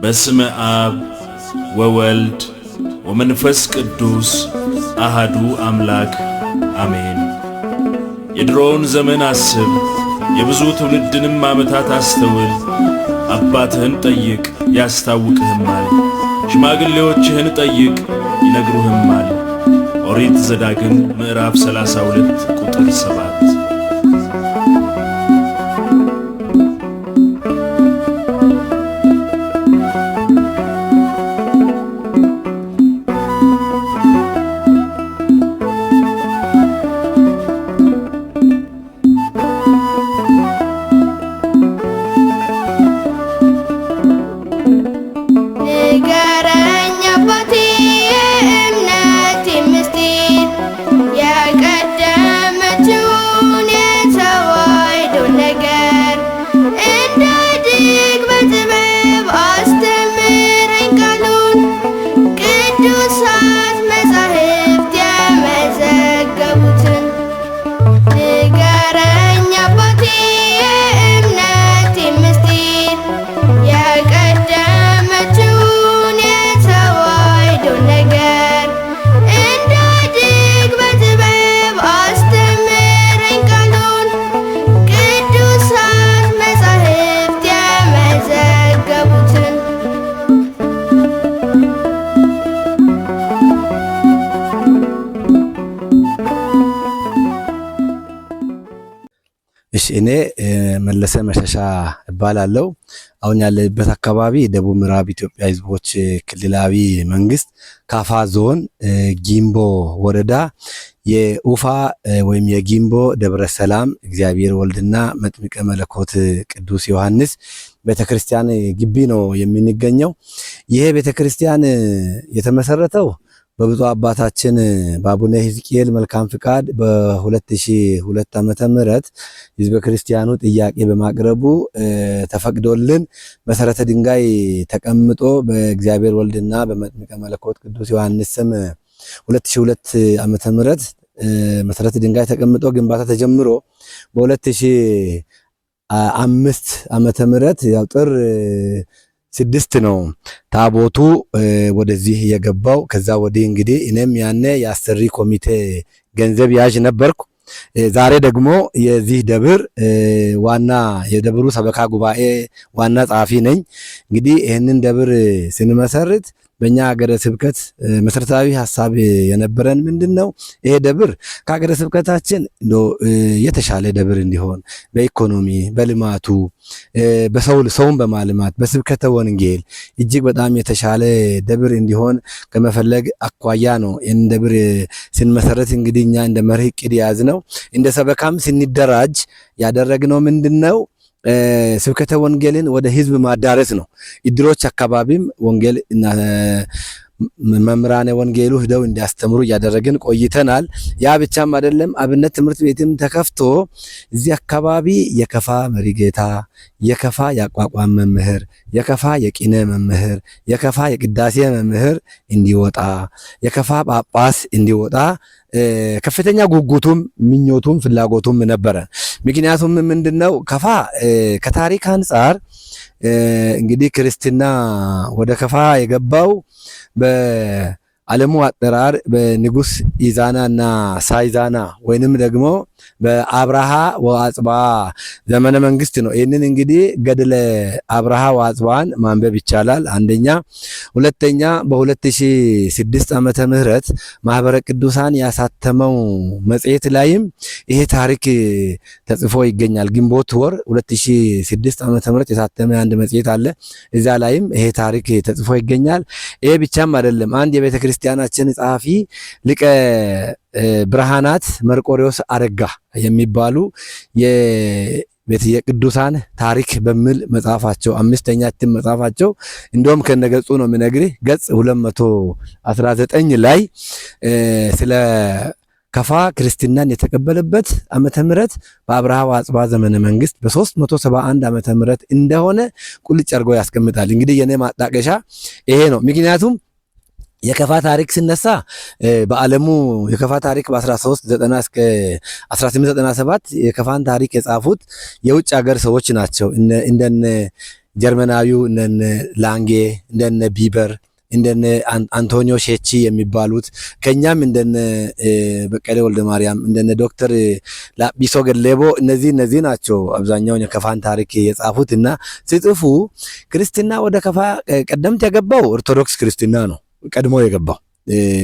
በስመ አብ ወወልድ ወመንፈስ ቅዱስ አሃዱ አምላክ አሜን። የድሮውን ዘመን አስብ፣ የብዙ ትውልድንም ዓመታት አስተውል። አባትህን ጠይቅ ያስታውቅህማል፣ ሽማግሌዎችህን ጠይቅ ይነግሩህማል። ኦሪት ዘዳግም ምዕራፍ 32 ቁጥር 7። ንገረኝ አባቴ የእምነቴን ምስጢር የቀደመችውን የተዋሕዶን ነገር እንዳድግ በጥበብ አስተምረኝ ቃሉን ቅዱሳት መጻሕፍት የመዘገቡትን። ንገረኝ አባቴ የእምነቴን ምስጢር የቀደመችውን የተዋሕዶን ነገር እንዳድግ በጥበብ አስተምረኝ ቃሉን ቅዱሳት መጻሕፍት የመዘገቡትን። እሺ እኔ መለሰ መሸሻ እባላለሁ። አሁን ያለበት አካባቢ ደቡብ ምዕራብ ኢትዮጵያ ሕዝቦች ክልላዊ መንግስት ካፋ ዞን ጊምቦ ወረዳ የኡፋ ወይም የጊምቦ ደብረ ሰላም እግዚአብሔር ወልድና መጥምቀ መለኮት ቅዱስ ዮሐንስ ቤተክርስቲያን ግቢ ነው የምንገኘው። ይሄ ቤተክርስቲያን የተመሰረተው በብፁዕ አባታችን በአቡነ ሕዝቅኤል መልካም ፍቃድ በ2002 ዓመተ ምህረት ህዝበ ክርስቲያኑ ጥያቄ በማቅረቡ ተፈቅዶልን መሰረተ ድንጋይ ተቀምጦ በእግዚአብሔር ወልድና በመጥምቀ መለኮት ቅዱስ ዮሐንስ ስም 2002 ዓመተ ምህረት መሰረተ ድንጋይ ተቀምጦ ግንባታ ተጀምሮ በ2005 ዓመተ ምህረት ያው ጥር 6 ነው ታቦቱ ወደዚህ የገባው። ከዛ ወዲህ እንግዲህ እኔም ያኔ የአሰሪ ኮሚቴ ገንዘብ ያዥ ነበርኩ። ዛሬ ደግሞ የዚህ ደብር ዋና የደብሩ ሰበካ ጉባኤ ዋና ጸሐፊ ነኝ። እንግዲህ ይህንን ደብር ስንመሰርት በእኛ ሀገረ ስብከት መሰረታዊ ሀሳብ የነበረን ምንድን ነው? ይሄ ደብር ከሀገረ ስብከታችን የተሻለ ደብር እንዲሆን በኢኮኖሚ፣ በልማቱ፣ በሰው ሰውን በማልማት በስብከተ ወንጌል እጅግ በጣም የተሻለ ደብር እንዲሆን ከመፈለግ አኳያ ነው ይህን ደብር ስንመሰረት እንግዲህ እኛ እንደ መርህ ዕቅድ የያዝነው እንደ ሰበካም ስንደራጅ ያደረግነው ምንድን ነው? ስብከተ ወንጌልን ወደ ህዝብ ማዳረስ ነው። እድሮች አካባቢም ወንጌል መምህራነ ወንጌሉ ሂደው እንዲያስተምሩ እያደረግን ቆይተናል። ያ ብቻም አይደለም። አብነት ትምህርት ቤትም ተከፍቶ እዚህ አካባቢ የከፋ መሪጌታ፣ የከፋ የአቋቋም መምህር፣ የከፋ የቅኔ መምህር፣ የከፋ የቅዳሴ መምህር እንዲወጣ፣ የከፋ ጳጳስ እንዲወጣ ከፍተኛ ጉጉቱም ምኞቱም ፍላጎቱም ነበረ። ምክንያቱም ምንድነው ከፋ ከታሪክ አንጻር እንግዲህ ክርስትና ወደ ከፋ የገባው በዓለሙ አጠራር በንጉስ ኢዛና እና ሳይዛና ወይንም ደግሞ በአብርሃ ወአጽብሃ ዘመነ መንግስት ነው። ይህንን እንግዲህ ገድለ አብርሃ ወአጽብሃን ማንበብ ይቻላል። አንደኛ። ሁለተኛ በ2006 ዓመተ ምህረት ማህበረ ቅዱሳን ያሳተመው መጽሔት ላይም ይሄ ታሪክ ተጽፎ ይገኛል። ግንቦት ወር 2006 ዓመተ ምህረት የታተመ አንድ መጽሔት አለ። እዛ ላይም ይሄ ታሪክ ተጽፎ ይገኛል። ይሄ ብቻም አይደለም። አንድ የቤተ ክርስቲያናችን ጸሐፊ ሊቀ ብርሃናት መርቆሪዎስ አረጋ የሚባሉ የቅዱሳን ታሪክ በሚል መጽሐፋቸው 5ኛ እትም መጽሐፋቸው እንደውም ከነገጹ ነው የምነግርህ ገጽ 219 ላይ ስለ ከፋ ክርስትናን የተቀበለበት ዓመተ ምህረት በአብርሃ ወአጽብሃ ዘመነ መንግስት በ371 ዓመተ ምህረት እንደሆነ ቁልጭ አድርጎ ያስቀምጣል። እንግዲህ የኔ ማጣቀሻ ይሄ ነው። ምክንያቱም የከፋ ታሪክ ሲነሳ በዓለሙ የከፋ ታሪክ በ1390 እስከ 1897 የከፋን ታሪክ የጻፉት የውጭ ሀገር ሰዎች ናቸው። እንደነ ጀርመናዊው እንደነ ላንጌ፣ እንደነ ቢበር፣ እንደነ አንቶኒዮ ሼቺ የሚባሉት፣ ከኛም እንደነ በቀለ ወልደ ማርያም፣ እንደነ ዶክተር ላጲሶ ገሌቦ፣ እነዚህ ናቸው አብዛኛውን የከፋን ታሪክ የጻፉት። እና ሲጽፉ ክርስትና ወደ ከፋ ቀደምት የገባው ኦርቶዶክስ ክርስትና ነው ቀድሞ የገባው።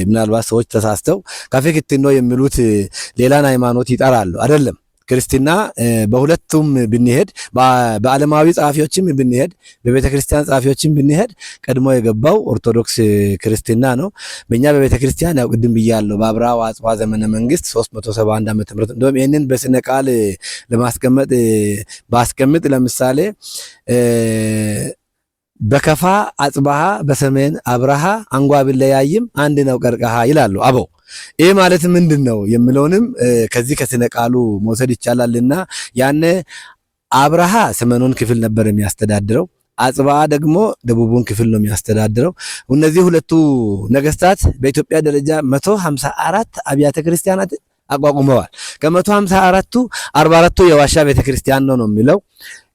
ምናልባት ሰዎች ተሳስተው ካፌ ክትኖ የሚሉት ሌላን ሃይማኖት ይጠራሉ። አይደለም። ክርስትና በሁለቱም ብንሄድ፣ በዓለማዊ ጸሐፊዎችም ብንሄድ፣ በቤተ ክርስቲያን ጸሐፊዎችም ብንሄድ ቀድሞ የገባው ኦርቶዶክስ ክርስትና ነው። በእኛ በቤተ ክርስቲያን ያው ቅድም ብያለሁ፣ በአብርሃ ወአጽብሃ ዘመነ መንግስት 371 ዓመተ ምህረት። እንደውም ይህንን በስነ ቃል ለማስቀመጥ ባስቀምጥ፣ ለምሳሌ በከፋ አጽባሃ በሰሜን አብርሃ አንጓ ቢለያይም አንድ ነው ቀርቀሃ ይላሉ አበው። ይህ ማለት ምንድን ነው የሚለውንም ከዚህ ከስነ ቃሉ መውሰድ ይቻላልና ያነ አብርሃ ሰሜኑን ክፍል ነበር የሚያስተዳድረው። አጽብሃ ደግሞ ደቡቡን ክፍል ነው የሚያስተዳድረው። እነዚህ ሁለቱ ነገስታት በኢትዮጵያ ደረጃ 154 አብያተ ክርስቲያናት አቋቁመዋል። ከ154ቱ 44ቱ የዋሻ ቤተክርስቲያን ነው ነው የሚለው።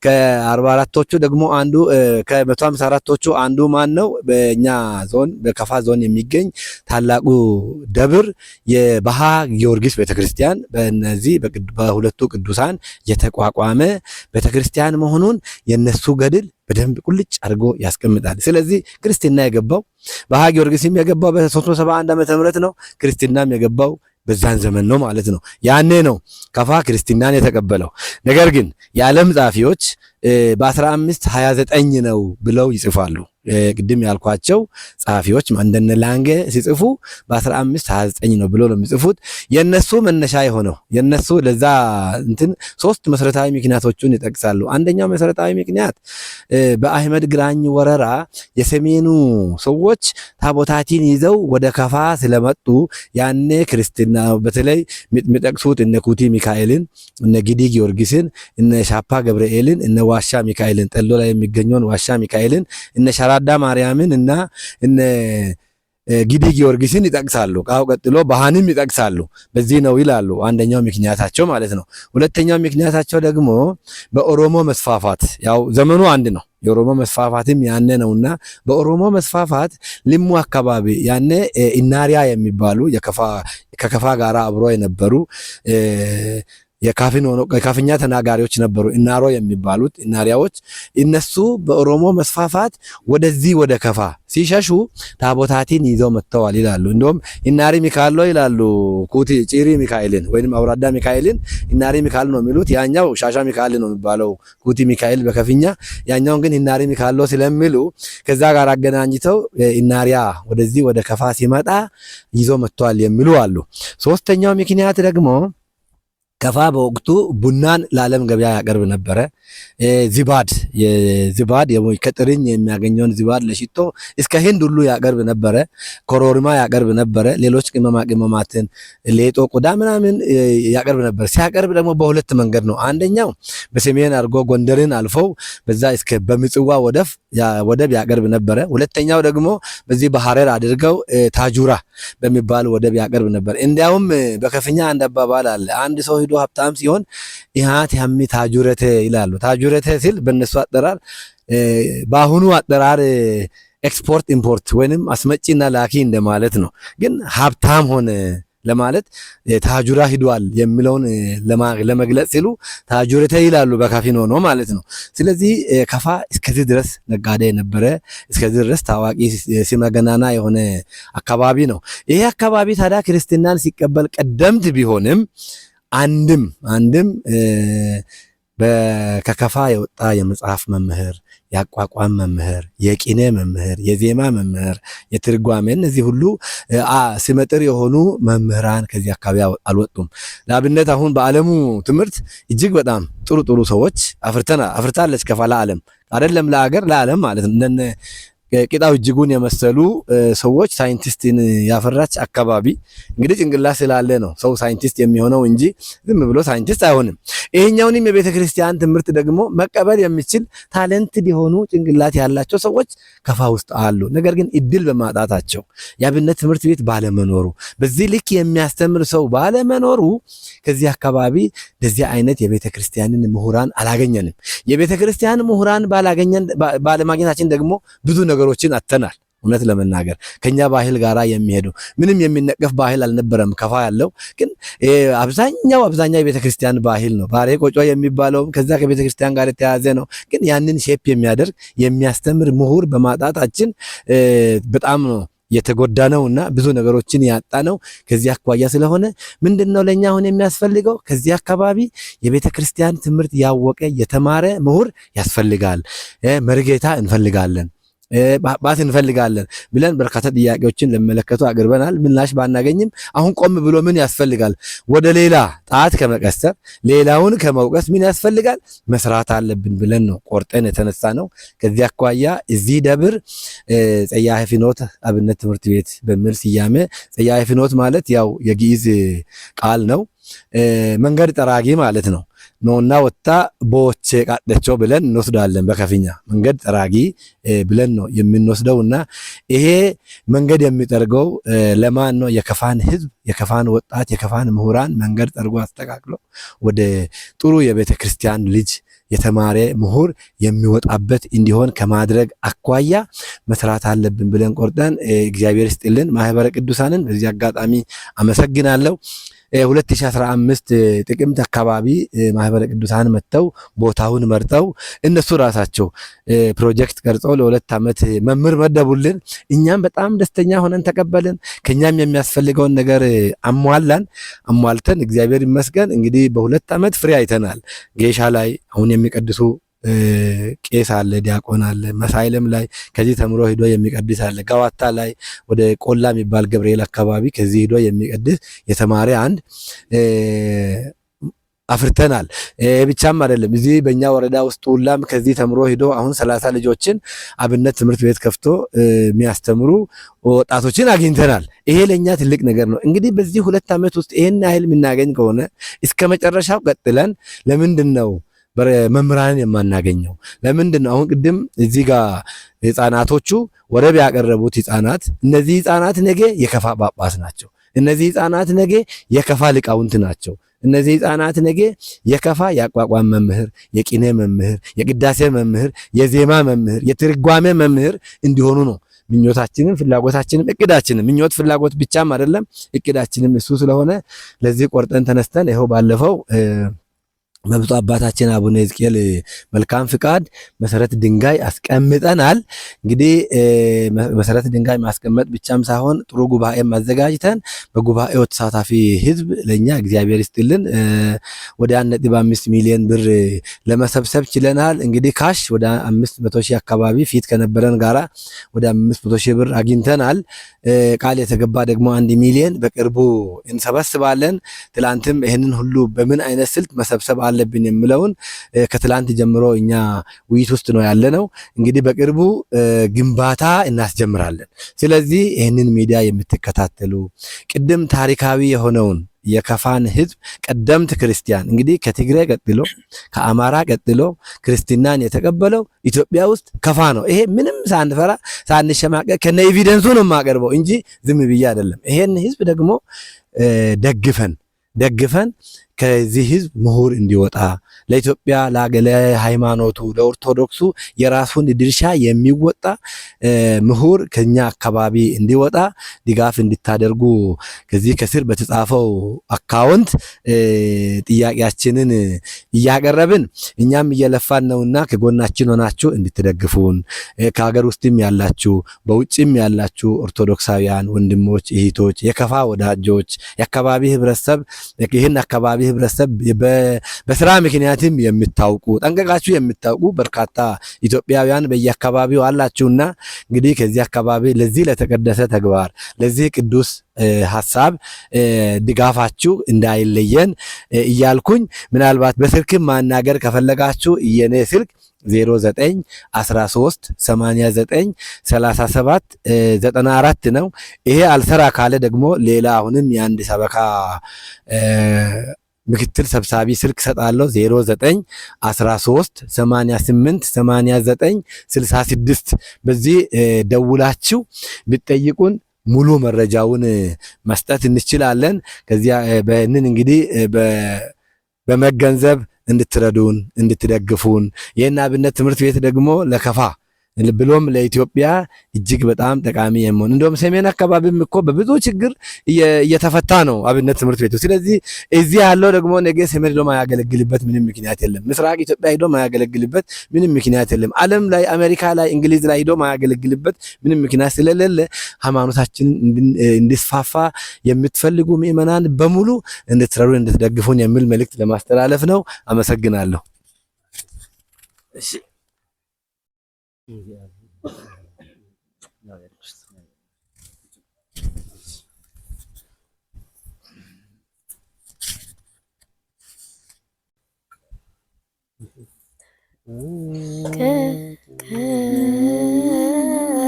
ከ44ቶቹ ደግሞ አንዱ፣ ከ154ቶቹ አንዱ ማን ነው? በእኛ ዞን በከፋ ዞን የሚገኝ ታላቁ ደብር የባሃ ጊዮርጊስ ቤተክርስቲያን በእነዚህ በሁለቱ ቅዱሳን የተቋቋመ ቤተክርስቲያን መሆኑን የነሱ ገድል በደንብ ቁልጭ አድርጎ ያስቀምጣል። ስለዚህ ክርስትና የገባው፣ ባሃ ጊዮርጊስም የገባው በ371 ዓመተ ምህረት ነው። ክርስትናም የገባው በዛን ዘመን ነው ማለት ነው። ያኔ ነው ከፋ ክርስትናን የተቀበለው። ነገር ግን የዓለም ጸሐፊዎች በ1529 ነው ብለው ይጽፋሉ። ቅድም ያልኳቸው ጸሐፊዎች እንደነ ላንጌ ሲጽፉ በ1529 ነው ብሎ ነው የሚጽፉት። የነሱ መነሻ የሆነው፣ የነሱ ለዛ እንትን ሶስት መሰረታዊ ምክንያቶችን ይጠቅሳሉ። አንደኛው መሰረታዊ ምክንያት በአህመድ ግራኝ ወረራ የሰሜኑ ሰዎች ታቦታትን ይዘው ወደ ከፋ ስለመጡ ያኔ ክርስትና፣ በተለይ የሚጠቅሱት እነ ኩቲ ሚካኤልን፣ እነ ጊዲ ጊዮርጊስን፣ እነ ሻፓ ገብርኤልን፣ እነ ዋሻ ሚካኤልን፣ ጠሎ ላይ የሚገኘውን ዋሻ ሚካኤልን፣ እነ ሸራዳ ማርያምን እና እነ ጊዲ ጊዮርጊስን ይጠቅሳሉ። ካው ቀጥሎ ባህንም ይጠቅሳሉ። በዚህ ነው ይላሉ። አንደኛው ምክንያታቸው ማለት ነው። ሁለተኛው ምክንያታቸው ደግሞ በኦሮሞ መስፋፋት፣ ያው ዘመኑ አንድ ነው። የኦሮሞ መስፋፋትም ያኔ ነውና በኦሮሞ መስፋፋት ሊሙ አካባቢ ያኔ ኢናሪያ የሚባሉ ከከፋ ጋር አብሮ የነበሩ የካፍኛ ተናጋሪዎች ነበሩ። ኢናሮ የሚባሉት ኢናሪያዎች፣ እነሱ በኦሮሞ መስፋፋት ወደዚህ ወደ ከፋ ሲሸሹ ታቦታትን ይዘው መጥተዋል ይላሉ። እንደውም ኢናሪ ሚካኤል ይላሉ። ኩቲ ጪሪ ሚካኤልን ወይንም አውራዳ ሚካኤልን ኢናሪ ሚካኤል ነው የሚሉት። ያኛው ሻሻ ሚካኤል ነው የሚባለው ኩቲ ሚካኤል በከፍኛ፣ ያኛውን ግን ኢናሪ ሚካኤል ስለሚሉ ከዛ ጋር አገናኝተው ኢናሪያ ወደዚህ ወደ ከፋ ሲመጣ ይዞ መጥተዋል የሚሉ አሉ። ሶስተኛው ምክንያት ደግሞ ከፋ በወቅቱ ቡናን ለዓለም ገበያ ያቀርብ ነበረ። ዚባድ፣ የዚባድ ከጥርኝ የሚያገኘውን ዚባድ ለሽቶ እስከ ህንድ ሁሉ ያቀርብ ነበረ። ኮሮሪማ ያቀርብ ነበረ። ሌሎች ቅመማ ቅመማትን፣ ሌጦ ቆዳ ምናምን ያቀርብ ነበር። ሲያቀርብ ደግሞ በሁለት መንገድ ነው። አንደኛው በሰሜን አድርጎ ጎንደርን አልፈው በዛ እስከ በምጽዋ ወደብ ያቀርብ ነበረ። ሁለተኛው ደግሞ በዚህ በሐረር አድርገው ታጁራ በሚባል ወደብ ያቀርብ ነበር። እንዲያውም በከፍኛ አንድ አባባል አለ። አንድ ሰው ሂዶ ሀብታም ሲሆን ኢሃት ያሚ ታጁረቴ ይላሉ። ታጁረቴ ሲል በእነሱ አጠራር፣ በአሁኑ አጠራር export import ወይንም አስመጪና ላኪ እንደማለት ነው። ግን ሀብታም ሆነ ለማለት ታጁራ ሂዷል የሚለውን ለመግለጽ ሲሉ ታጁረቴ ይላሉ፣ በካፊን ሆኖ ማለት ነው። ስለዚህ ከፋ እስከዚህ ድረስ ነጋዴ የነበረ፣ እስከዚህ ድረስ ታዋቂ ስመ ገናና የሆነ አካባቢ ነው። ይሄ አካባቢ ታዲያ ክርስትናን ሲቀበል ቀደምት ቢሆንም አንድም አንድም ከከፋ የወጣ የመጽሐፍ መምህር፣ የአቋቋም መምህር፣ የቅኔ መምህር፣ የዜማ መምህር፣ የትርጓሜ፣ እነዚህ ሁሉ ስመጥር የሆኑ መምህራን ከዚህ አካባቢ አልወጡም። ለአብነት አሁን በዓለሙ ትምህርት እጅግ በጣም ጥሩ ጥሩ ሰዎች አፍርታለች ከፋ፣ ለዓለም አይደለም ለአገር፣ ለዓለም ማለት ነው። እንደነ ቅጣው እጅጉን የመሰሉ ሰዎች ሳይንቲስትን ያፈራች አካባቢ፣ እንግዲህ ጭንቅላት ስላለ ነው ሰው ሳይንቲስት የሚሆነው እንጂ ዝም ብሎ ሳይንቲስት አይሆንም። ይሄኛውንም የቤተ ክርስቲያን ትምህርት ደግሞ መቀበል የሚችል talented የሆኑ ጭንቅላት ያላቸው ሰዎች ከፋ ውስጥ አሉ። ነገር ግን እድል በማጣታቸው፣ የአብነት ትምህርት ቤት ባለመኖሩ፣ በዚህ ልክ የሚያስተምር ሰው ባለመኖሩ ከዚህ አካባቢ እንደዚህ አይነት የቤተ ክርስቲያንን ምሁራን አላገኘንም። የቤተ ክርስቲያን ምሁራን ባላገኘን ባለማግኘታችን ደግሞ ብዙ ነገሮችን አጥተናል። እውነት ለመናገር ከኛ ባህል ጋራ የሚሄዱ ምንም የሚነቀፍ ባህል አልነበረም። ከፋ ያለው ግን አብዛኛው የቤተ ክርስቲያን ባህል ነው። ባሬ ቆጮ የሚባለውም ከዛ ከቤተ ክርስቲያን ጋር የተያያዘ ነው። ግን ያንን shape የሚያደርግ፣ የሚያስተምር ምሁር በማጣታችን በጣም ነው የተጎዳ ነው እና ብዙ ነገሮችን ያጣ ነው። ከዚህ አኳያ ስለሆነ ምንድነው ለኛ አሁን የሚያስፈልገው? ከዚህ አካባቢ የቤተ ክርስቲያን ትምህርት ያወቀ፣ የተማረ ምሁር ያስፈልጋል። መሪጌታ እንፈልጋለን፣ ጳጳስ እንፈልጋለን ብለን በርካታ ጥያቄዎችን ለሚመለከቱ አቅርበናል። ምላሽ ባናገኝም አሁን ቆም ብሎ ምን ያስፈልጋል? ወደ ሌላ ጣት ከመቀሰር፣ ሌላውን ከመውቀስ ምን ያስፈልጋል? መስራት አለብን ብለን ነው ቆርጠን የተነሳ ነው። ከዚህ አኳያ እዚህ ደብር ጸያሄ ፍኖት አብነት ትምህርት ቤት በሚል ስያሜ፣ ጸያሄ ፍኖት ማለት ያው የግዕዝ ቃል ነው፣ መንገድ ጠራጊ ማለት ነው። ነውና ወጣ ቦቼ ቃደቸው ብለን እንወስዳለን። በከፍኛ መንገድ ጠራጊ ብለን ነው የምንወስደውና ይሄ መንገድ የሚጠርገው ለማን ነው? የከፋን ህዝብ፣ የከፋን ወጣት፣ የከፋን ምሁራን መንገድ ጠርጎ አስተካክሎ ወደ ጥሩ የቤተ ክርስቲያን ልጅ፣ የተማረ ምሁር የሚወጣበት እንዲሆን ከማድረግ አኳያ መስራት አለብን ብለን ቆርጠን፣ እግዚአብሔር ይስጥልን፣ ማህበረ ቅዱሳንን በዚህ አጋጣሚ አመሰግናለሁ። 2015 ጥቅምት አካባቢ ማህበረ ቅዱሳን መጥተው ቦታውን መርጠው እነሱ ራሳቸው ፕሮጀክት ቀርጸው ለ2 ዓመት መምህር መደቡልን። እኛም በጣም ደስተኛ ሆነን ተቀበልን። ከኛም የሚያስፈልገውን ነገር አሟላን። አሟልተን እግዚአብሔር ይመስገን እንግዲህ በ2 ዓመት ፍሬ አይተናል። ጌሻ ላይ አሁን የሚቀድሱ ቄስ አለ፣ ዲያቆን አለ። መሳይለም ላይ ከዚህ ተምሮ ሂዶ የሚቀድስ አለ። ገዋታ ላይ ወደ ቆላ የሚባል ገብርኤል አካባቢ ከዚህ ሂዶ የሚቀድስ የተማረ አንድ አፍርተናል። ብቻም አይደለም፣ እዚህ በእኛ ወረዳ ውስጥ ሁላም ከዚህ ተምሮ ሂዶ አሁን 30 ልጆችን አብነት ትምህርት ቤት ከፍቶ የሚያስተምሩ ወጣቶችን አግኝተናል። ይሄ ለእኛ ትልቅ ነገር ነው። እንግዲህ በዚህ 2 ዓመት ውስጥ ይሄን ያህል የምናገኝ ከሆነ እስከ መጨረሻው ቀጥለን ለምንድን ነው መምህራንን የማናገኘው? ለምንድን ነው? አሁን ቅድም እዚህ ጋር ህፃናቶቹ ወረብ ያቀረቡት ህፃናት፣ እነዚህ ህፃናት ነገ የከፋ ጳጳስ ናቸው። እነዚህ ህፃናት ነገ የከፋ ሊቃውንት ናቸው። እነዚህ ህፃናት ነገ የከፋ የአቋቋም መምህር፣ የቅኔ መምህር፣ የቅዳሴ መምህር፣ የዜማ መምህር፣ የትርጓሜ መምህር እንዲሆኑ ነው ምኞታችንም ፍላጎታችንም እቅዳችንም። ምኞት ፍላጎት ብቻም አይደለም፣ እቅዳችንም እሱ ስለሆነ ለዚህ ቆርጠን ተነስተን ይኸው ባለፈው በብፁዕ አባታችን አቡነ ሕዝቅኤል መልካም ፍቃድ መሰረት ድንጋይ አስቀምጠናል። እንግዲህ መሰረት ድንጋይ ማስቀመጥ ብቻም ሳይሆን ጥሩ ጉባኤ አዘጋጅተን በጉባኤው ተሳታፊ ህዝብ ለኛ እግዚአብሔር ይስጥልን ወደ 1.5 ሚሊዮን ብር ለመሰብሰብ ችለናል። እንግዲህ cash ወደ 500 ሺህ አካባቢ ፊት ከነበረን ጋራ ወደ 500 ሺህ ብር አግኝተናል። ቃል የተገባ ደግሞ 1 ሚሊዮን በቅርቡ እንሰበስባለን። ትላንትም ይህንን ሁሉ በምን አይነት ስልት መሰብሰብ አለብን የሚለውን ከትላንት ጀምሮ እኛ ውይይት ውስጥ ነው ያለነው። እንግዲህ በቅርቡ ግንባታ እናስጀምራለን። ስለዚህ ይህንን ሚዲያ የምትከታተሉ፣ ቅድም ታሪካዊ የሆነውን የከፋን ህዝብ፣ ቀደምት ክርስቲያን፣ እንግዲህ ከትግራይ ቀጥሎ፣ ከአማራ ቀጥሎ ክርስትናን የተቀበለው ኢትዮጵያ ውስጥ ከፋ ነው። ይሄ ምንም ሳንፈራ ሳንሸማቀቅ ከነ evidence ኡ ነው የማቀርበው እንጂ ዝም ብዬ አይደለም። ይሄን ህዝብ ደግሞ ደግፈን ደግፈን ከዚህ ህዝብ ምሁር እንዲወጣ፣ ለኢትዮጵያ፣ ለሃይማኖቱ፣ ለኦርቶዶክሱ የራሱን ድርሻ የሚወጣ ምሁር ከኛ አካባቢ እንዲወጣ ድጋፍ እንድታደርጉ ከዚህ ከስር በተጻፈው account ጥያቄያችንን እያቀረብን እኛም እየለፋን ነውና ከጎናችን ሆናችሁ እንድትደግፉን፣ ከሀገር ውስጥም ያላችሁ በውጭም ያላችሁ ኦርቶዶክሳውያን ወንድሞች፣ እህቶች፣ የከፋ ወዳጆች፣ የአካባቢ ህብረተሰብ፣ ይህን አካባቢ ህብረተሰብ በስራ ምክንያትም የምታውቁ፣ ጠንቅቃችሁ የምታውቁ በርካታ ኢትዮጵያውያን በየአካባቢው አላችሁና እንግዲህ ከዚህ አካባቢ ለዚህ ለተቀደሰ ተግባር፣ ለዚህ ቅዱስ ሀሳብ ድጋፋችሁ እንዳይለየን እያልኩኝ፣ ምናልባት በስልክም ማናገር ከፈለጋችሁ የኔ ስልክ 09 13 89 37 94 ነው። ይሄ አልሰራ ካለ ደግሞ ሌላ አሁንም የአንድ ሰበካ ምክትል ሰብሳቢ ስልክ ሰጣለሁ፣ 09 13 88 89 66። በዚህ ደውላችሁ ብትጠይቁን ሙሉ መረጃውን መስጠት እንችላለን። ከዚያ በንን እንግዲህ በመገንዘብ እንድትረዱን፣ እንድትደግፉን፣ ይህን አብነት ትምህርት ቤት ደግሞ ለከፋ ብሎም ለኢትዮጵያ እጅግ በጣም ጠቃሚ የሚሆን፣ እንደውም ሰሜን አካባቢም እኮ በብዙ ችግር እየተፈታ ነው አብነት ትምህርት ቤቱ። ስለዚህ እዚህ ያለው ደግሞ ነገ ሰሜን ሄዶ ማያገለግልበት ምንም ምክንያት የለም። ምስራቅ ኢትዮጵያ ሄዶ ማያገለግልበት ምንም ምክንያት የለም። ዓለም ላይ፣ አሜሪካ ላይ፣ እንግሊዝ ላይ ሄዶ ማያገለግልበት ምንም ምክንያት ስለሌለ ሃይማኖታችንን እንዲስፋፋ የምትፈልጉ ምእመናን በሙሉ እንድትረዱ፣ እንድትደግፉን የሚል መልእክት ለማስተላለፍ ነው። አመሰግናለሁ። እሺ።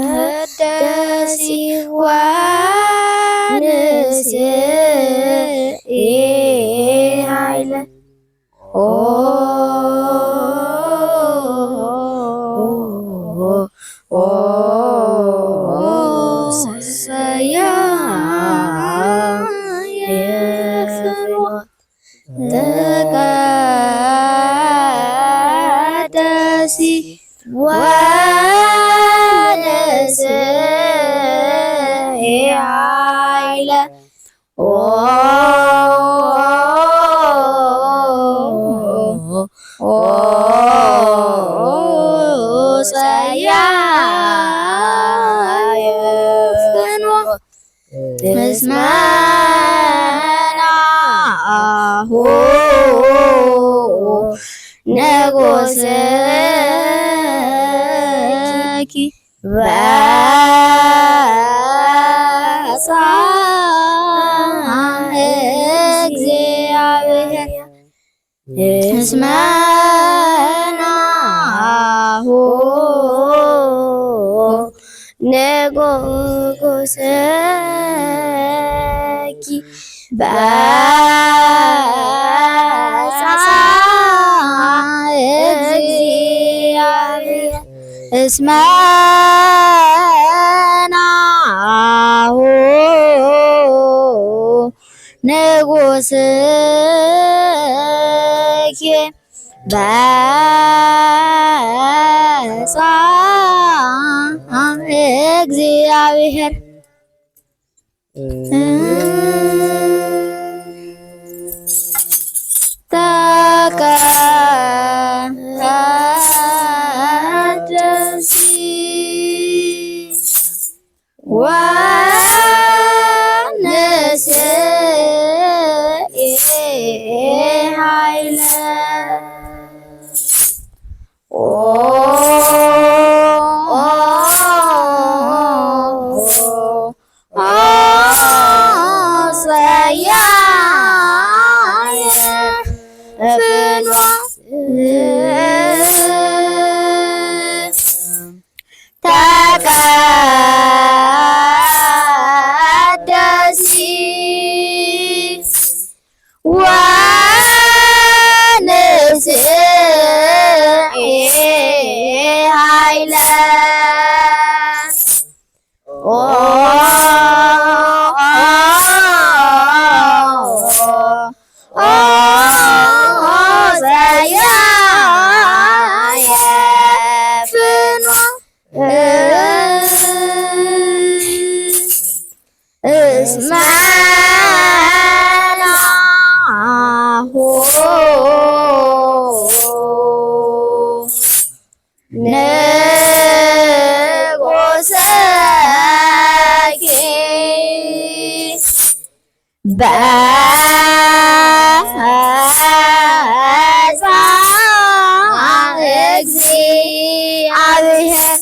ቅዳሴ ዋንስ ኃይለ ኦ ኦ ሰያ ተቀደሲ ወንስ ኃይለ ኦ ኦ ሰያየ ፍኖ እስመ ናሁ ንጉሥኪ በጽሐ እግዚአብሔር፣ እስመ ናሁ ንጉሥኪ በጽሐ እግዚአብሔር፣ እስመ ናሁ ንጉሥኪ በጽሐ እግዚአብሔር። ተቀደሲ ወንስኢ ኃይለ ኦ ኦ ሰያየ ፍኖ ተቀደሲ ወንስኢ ኃይለ ኦ ኦ ሰያየ ፍኖ እስመ ናሁ ንጉሥኪ በጽሐ እግዚአብሔር፣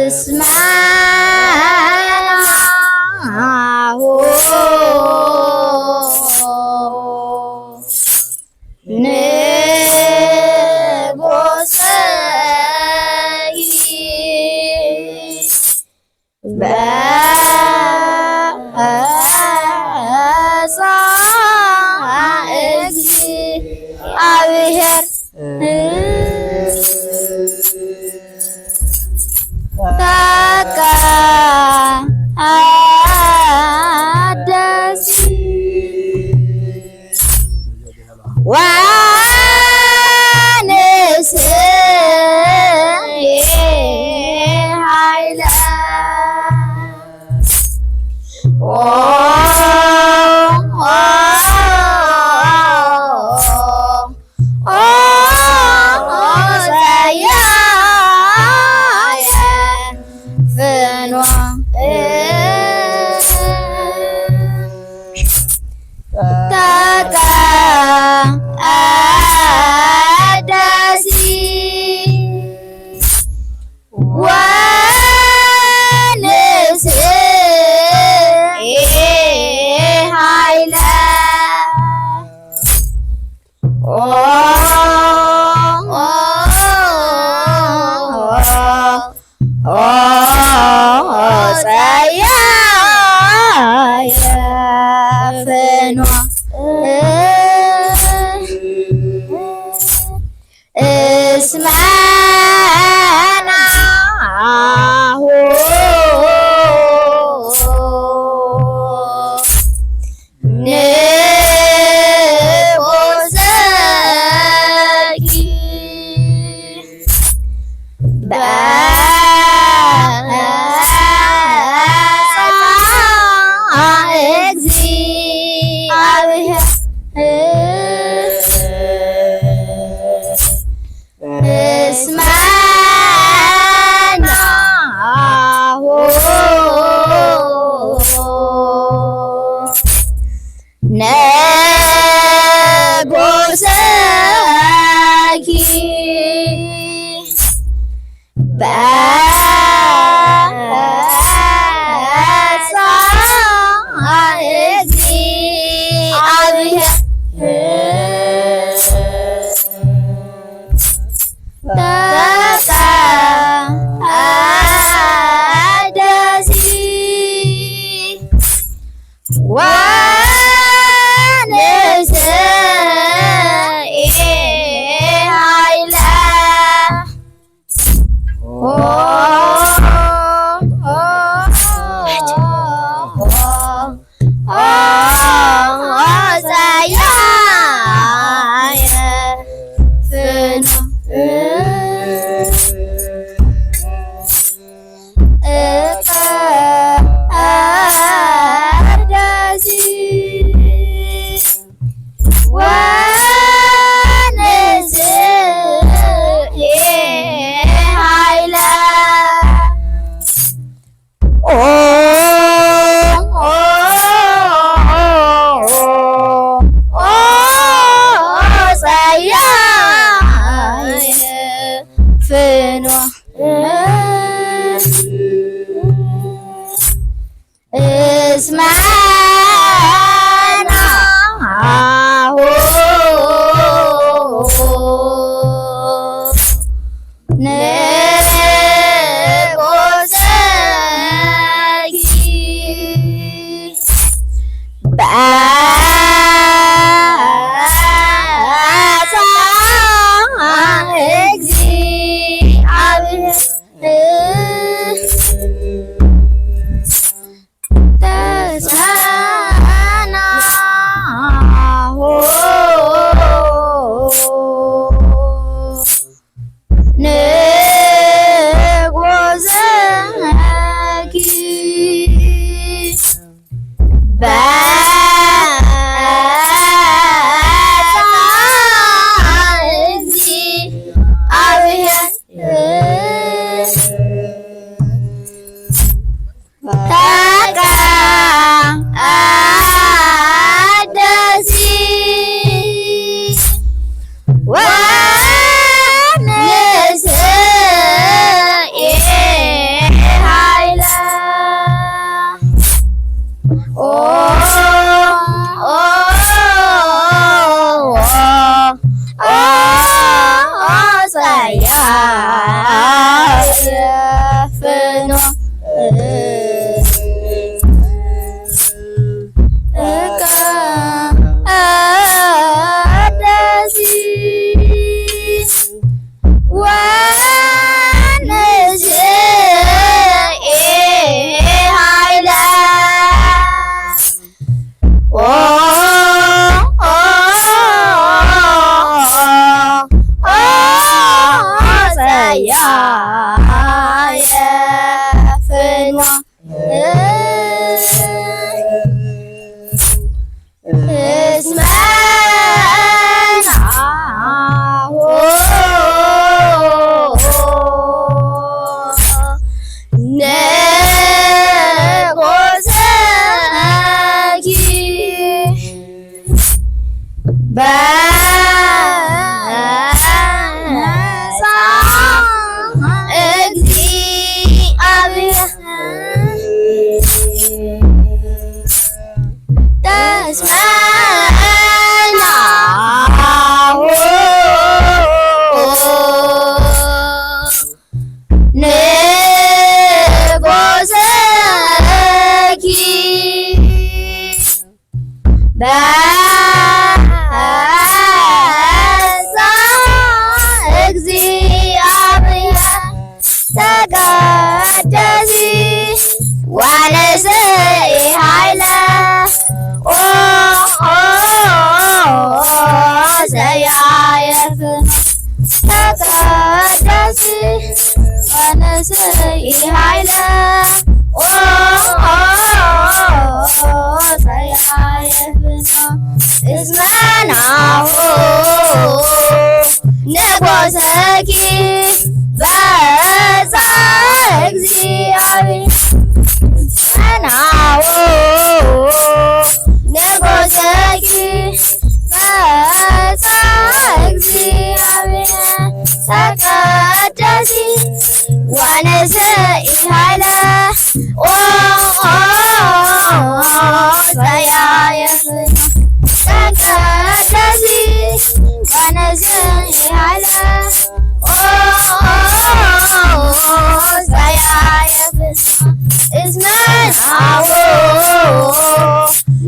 እስመ ናሁ እግዚአብሔር ተቀደስ ወንስእ ኃይለ ተቀደሲ ወንስእ ኃይለ ጸያየ ፍኖ እስመ ናሁ ንዑሰኪ በጸጋ እግዚአብሔር ፀያየፍኖ ተቀደሲ ወንስኢ ኃይለ ፀያየፍኖ እስመ ናሁ ንጉሥኪ በዛ እግዚአብሔር እስመ ናሁ ንጉሥኪ በዛ እግዚአብሔር ተቀደሲ ወንስኢ ኃይለ ፀያየፍኖ ተቀደሲ ወንስኢ ኃይለ ፀያየፍኖ እስመ ናሁ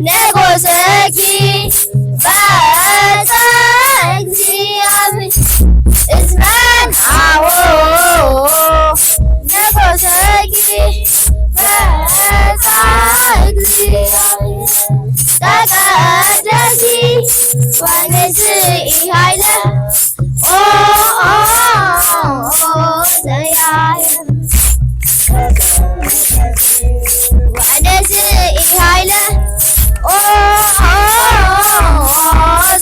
ንጉሥኪ በዛ እግዚአብሔር እስመ ናሁ ንጉሥኪ በዛ እግዚአብሔር ተቀደሲ ወንስኢ ኃይለ ወንስኢ ኃይለ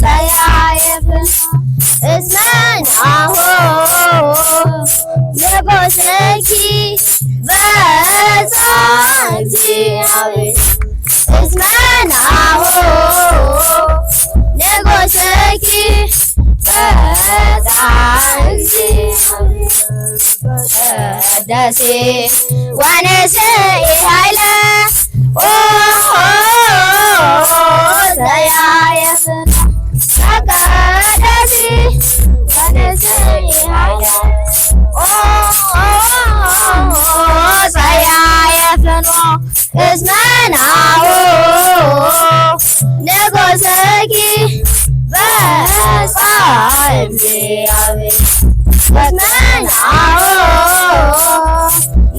ፀያየፍኖ እስመ ናሁ ንጉሥኪ በዛ እግዚአብሔር እስመ ናሁ ንጉሥኪ በዛ እግዚአብሔር ተቀደሲ ወንስኢ ኃይለ ፀያየፍኖ ተቀደሲ ወንስኢ ኃይለ ፀያየፍኖ እስመ ናሁ ንጉሥኪ በዛ እግዚአብሔር እስመ ናሁ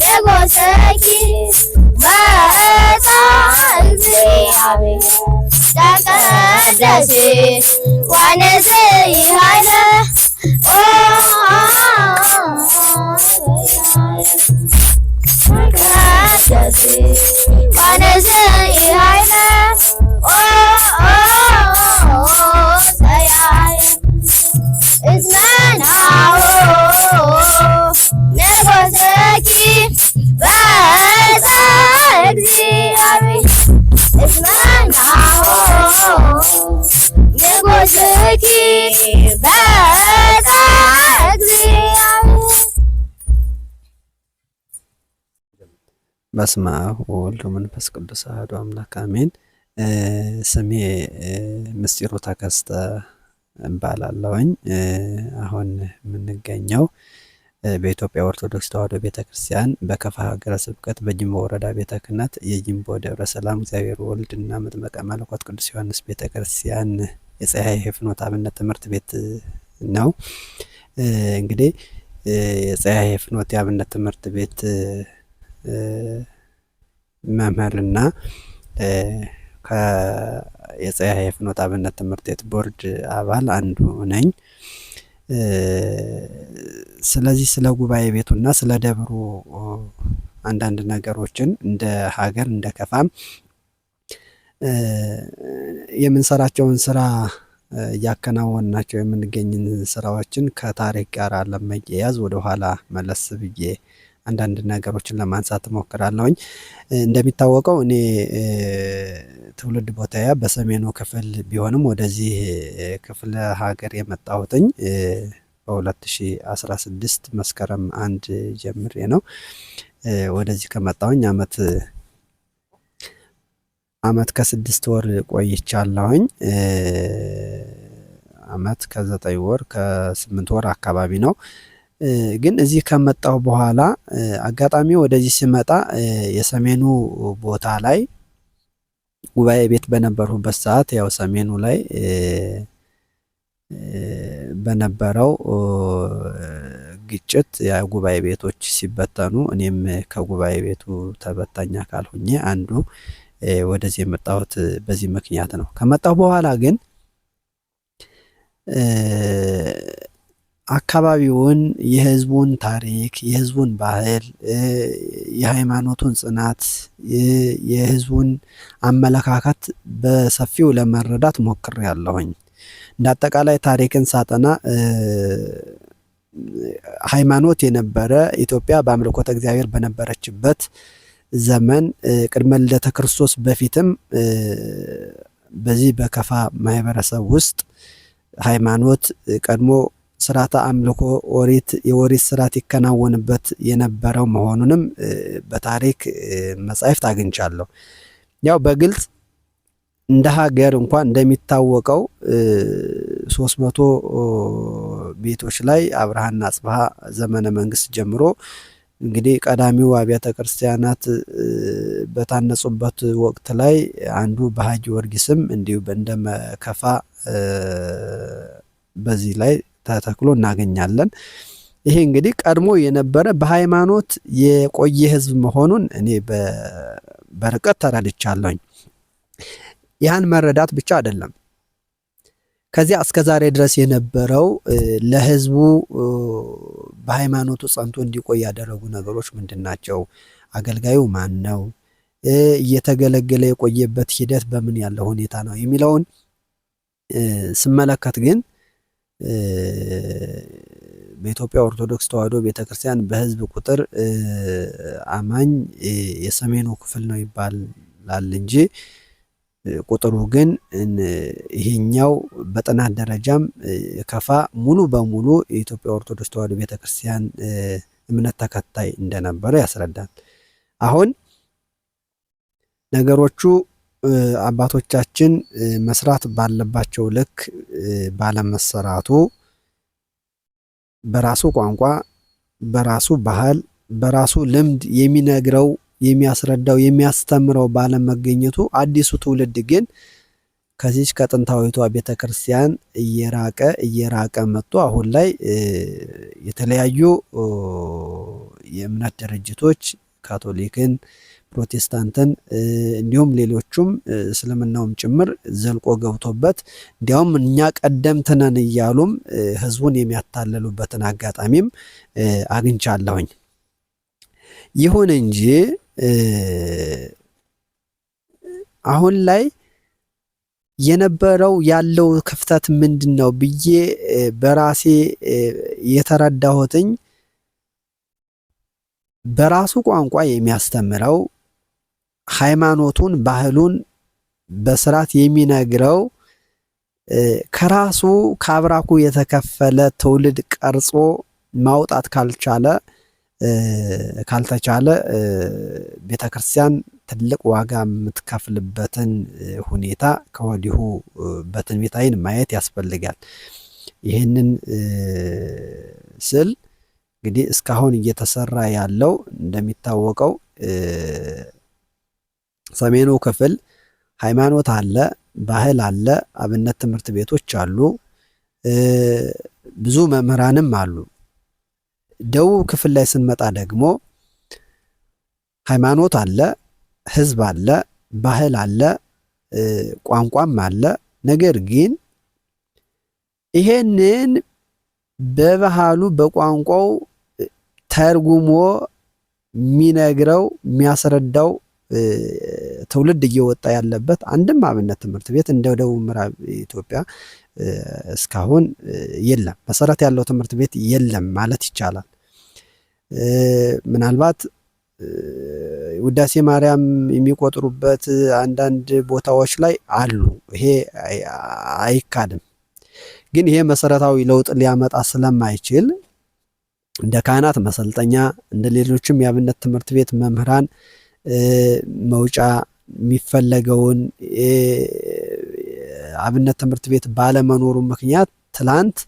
ንጉሥኪ በዛ እግዚአብሔር ተቀደሲ ወንስኢ ኃይለ ተቀደሲ ወንስኢ ኃይለ ፀያየፍኖ እስመ ናሁ ንጉሥኪ በዛ እግዚአብሔር እስመ ናሁ ንጉሥኪ በዛ እግዚአብሔር። በስመ አብ ወወልድ ወመንፈስ ቅዱስ አሐዱ አምላክ አሜን። ስሜ ምስጢሩ ተከስተ እባላለሁኝ። አሁን የምንገኘው በኢትዮጵያ ኦርቶዶክስ ተዋሕዶ ቤተ ክርስቲያን በከፋ ሀገረ ስብከት በጊምቦ ወረዳ ቤተ ክህነት የጊምቦ ደብረ ሰላም እግዚአብሔር ወልድ እና መጥምቀ መለኮት ቅዱስ ዮሐንስ ቤተ ክርስቲያን የፀሐይ ፍኖት አብነት ትምህርት ቤት ነው። እንግዲህ የፀሐይ ፍኖት የአብነት ትምህርት ቤት መምህርና የፀሐይ ፍኖት አብነት ትምህርት ቤት ቦርድ አባል አንዱ ነኝ። ስለዚህ ስለ ጉባኤ ቤቱና ስለ ደብሩ አንዳንድ ነገሮችን እንደ ሀገር እንደ ከፋም የምንሰራቸውን ስራ እያከናወንናቸው የምንገኝን ስራዎችን ከታሪክ ጋር ለመያያዝ ወደኋላ መለስ ብዬ አንዳንድ ነገሮችን ለማንሳት እሞክራለሁኝ። እንደሚታወቀው እኔ ትውልድ ቦታዬ በሰሜኑ ክፍል ቢሆንም ወደዚህ ክፍለ ሀገር የመጣሁትኝ በ2016 መስከረም 1 ጀምሬ ነው። ወደዚህ ከመጣሁኝ አመት ከ6 ወር ቆይቻለሁኝ። አመት ከ9 ወር ከ8 ወር አካባቢ ነው። ግን እዚህ ከመጣሁ በኋላ አጋጣሚ ወደዚህ ስመጣ የሰሜኑ ቦታ ላይ ጉባኤ ቤት በነበርሁበት ሰዓት ያው ሰሜኑ ላይ በነበረው ግጭት የጉባኤ ቤቶች ሲበተኑ እኔም ከጉባኤ ቤቱ ተበታኝ አካል ሁኜ አንዱ ወደዚህ የመጣሁት በዚህ ምክንያት ነው። ከመጣሁ በኋላ ግን አካባቢውን፣ የህዝቡን ታሪክ፣ የህዝቡን ባህል፣ የሃይማኖቱን ጽናት፣ የህዝቡን አመለካከት በሰፊው ለመረዳት ሞክሬያለሁኝ። እንደ አጠቃላይ ታሪክን ሳጠና ሃይማኖት የነበረ ኢትዮጵያ በአምልኮተ እግዚአብሔር በነበረችበት ዘመን ቅድመ ልደተ ክርስቶስ በፊትም በዚህ በከፋ ማህበረሰብ ውስጥ ሃይማኖት ቀድሞ ስርዓተ አምልኮ ኦሪት የኦሪት ስርዓት ይከናወንበት የነበረው መሆኑንም በታሪክ መጻሕፍት አግኝቻለሁ። ያው በግልጽ እንደ ሀገር እንኳን እንደሚታወቀው 300 ቤቶች ላይ አብርሃና አጽብሃ ዘመነ መንግስት ጀምሮ እንግዲህ ቀዳሚው አብያተ ክርስቲያናት በታነጹበት ወቅት ላይ አንዱ በሃ ጊዮርጊስም እንዲሁ እንደመከፋ በዚህ ላይ ተተክሎ እናገኛለን። ይሄ እንግዲህ ቀድሞ የነበረ በሃይማኖት የቆየ ህዝብ መሆኑን እኔ በርቀት ተረድቻለሁኝ። ያን መረዳት ብቻ አይደለም፣ ከዚያ እስከ ዛሬ ድረስ የነበረው ለህዝቡ በሃይማኖቱ ጸንቶ እንዲቆይ ያደረጉ ነገሮች ምንድን ናቸው? አገልጋዩ ማን ነው? እየተገለገለ የቆየበት ሂደት በምን ያለ ሁኔታ ነው የሚለውን ስመለከት ግን በኢትዮጵያ ኦርቶዶክስ ተዋሕዶ ቤተክርስቲያን በህዝብ ቁጥር አማኝ የሰሜኑ ክፍል ነው ይባላል እንጂ ቁጥሩ ግን ይሄኛው በጥናት ደረጃም ከፋ ሙሉ በሙሉ የኢትዮጵያ ኦርቶዶክስ ተዋሕዶ ቤተክርስቲያን እምነት ተከታይ እንደነበረ ያስረዳል። አሁን ነገሮቹ አባቶቻችን መስራት ባለባቸው ልክ ባለመሰራቱ በራሱ ቋንቋ፣ በራሱ ባህል፣ በራሱ ልምድ የሚነግረው፣ የሚያስረዳው፣ የሚያስተምረው ባለመገኘቱ አዲሱ ትውልድ ግን ከዚች ከጥንታዊቷ ቤተክርስቲያን እየራቀ እየራቀ መጥቶ አሁን ላይ የተለያዩ የእምነት ድርጅቶች ካቶሊክን፣ ፕሮቴስታንትን እንዲሁም ሌሎቹም እስልምናውም ጭምር ዘልቆ ገብቶበት እንዲያውም እኛ ቀደምት ነን እያሉም ህዝቡን የሚያታልሉበትን አጋጣሚም አግኝቻለሁኝ። ይሁን እንጂ አሁን ላይ የነበረው ያለው ክፍተት ምንድን ነው ብዬ በራሴ የተረዳሁትኝ በራሱ ቋንቋ የሚያስተምረው፣ ሃይማኖቱን፣ ባህሉን በስርዓት የሚነግረው፣ ከራሱ ከአብራኩ የተከፈለ ትውልድ ቀርጾ ማውጣት ካልተቻለ ቤተክርስቲያን ትልቅ ዋጋ የምትከፍልበትን ሁኔታ ከወዲሁ በትንቢት ዓይን ማየት ያስፈልጋል። ይህንን ስል እንግዲህ እስካሁን እየተሰራ ያለው እንደሚታወቀው ሰሜኑ ክፍል ሃይማኖት አለ፣ ባህል አለ፣ አብነት ትምህርት ቤቶች አሉ፣ ብዙ መምህራንም አሉ። ደቡብ ክፍል ላይ ስንመጣ ደግሞ ሃይማኖት አለ፣ ህዝብ አለ፣ ባህል አለ፣ ቋንቋም አለ። ነገር ግን ይሄንን በባህሉ በቋንቋው ተርጉሞ የሚነግረው፣ የሚያስረዳው ትውልድ እየወጣ ያለበት አንድም አብነት ትምህርት ቤት እንደ ደቡብ ምዕራብ ኢትዮጵያ እስካሁን የለም። መሰረት ያለው ትምህርት ቤት የለም ማለት ይቻላል። ምናልባት ውዳሴ ማርያም የሚቆጥሩበት አንዳንድ ቦታዎች ላይ አሉ። ይሄ አይካድም። ግን ይሄ መሰረታዊ ለውጥ ሊያመጣ ስለማይችል እንደ ካህናት መሰልጠኛ፣ እንደ ሌሎችም የአብነት ትምህርት ቤት መምህራን መውጫ የሚፈለገውን አብነት ትምህርት ቤት ባለመኖሩ ምክንያት ትላንት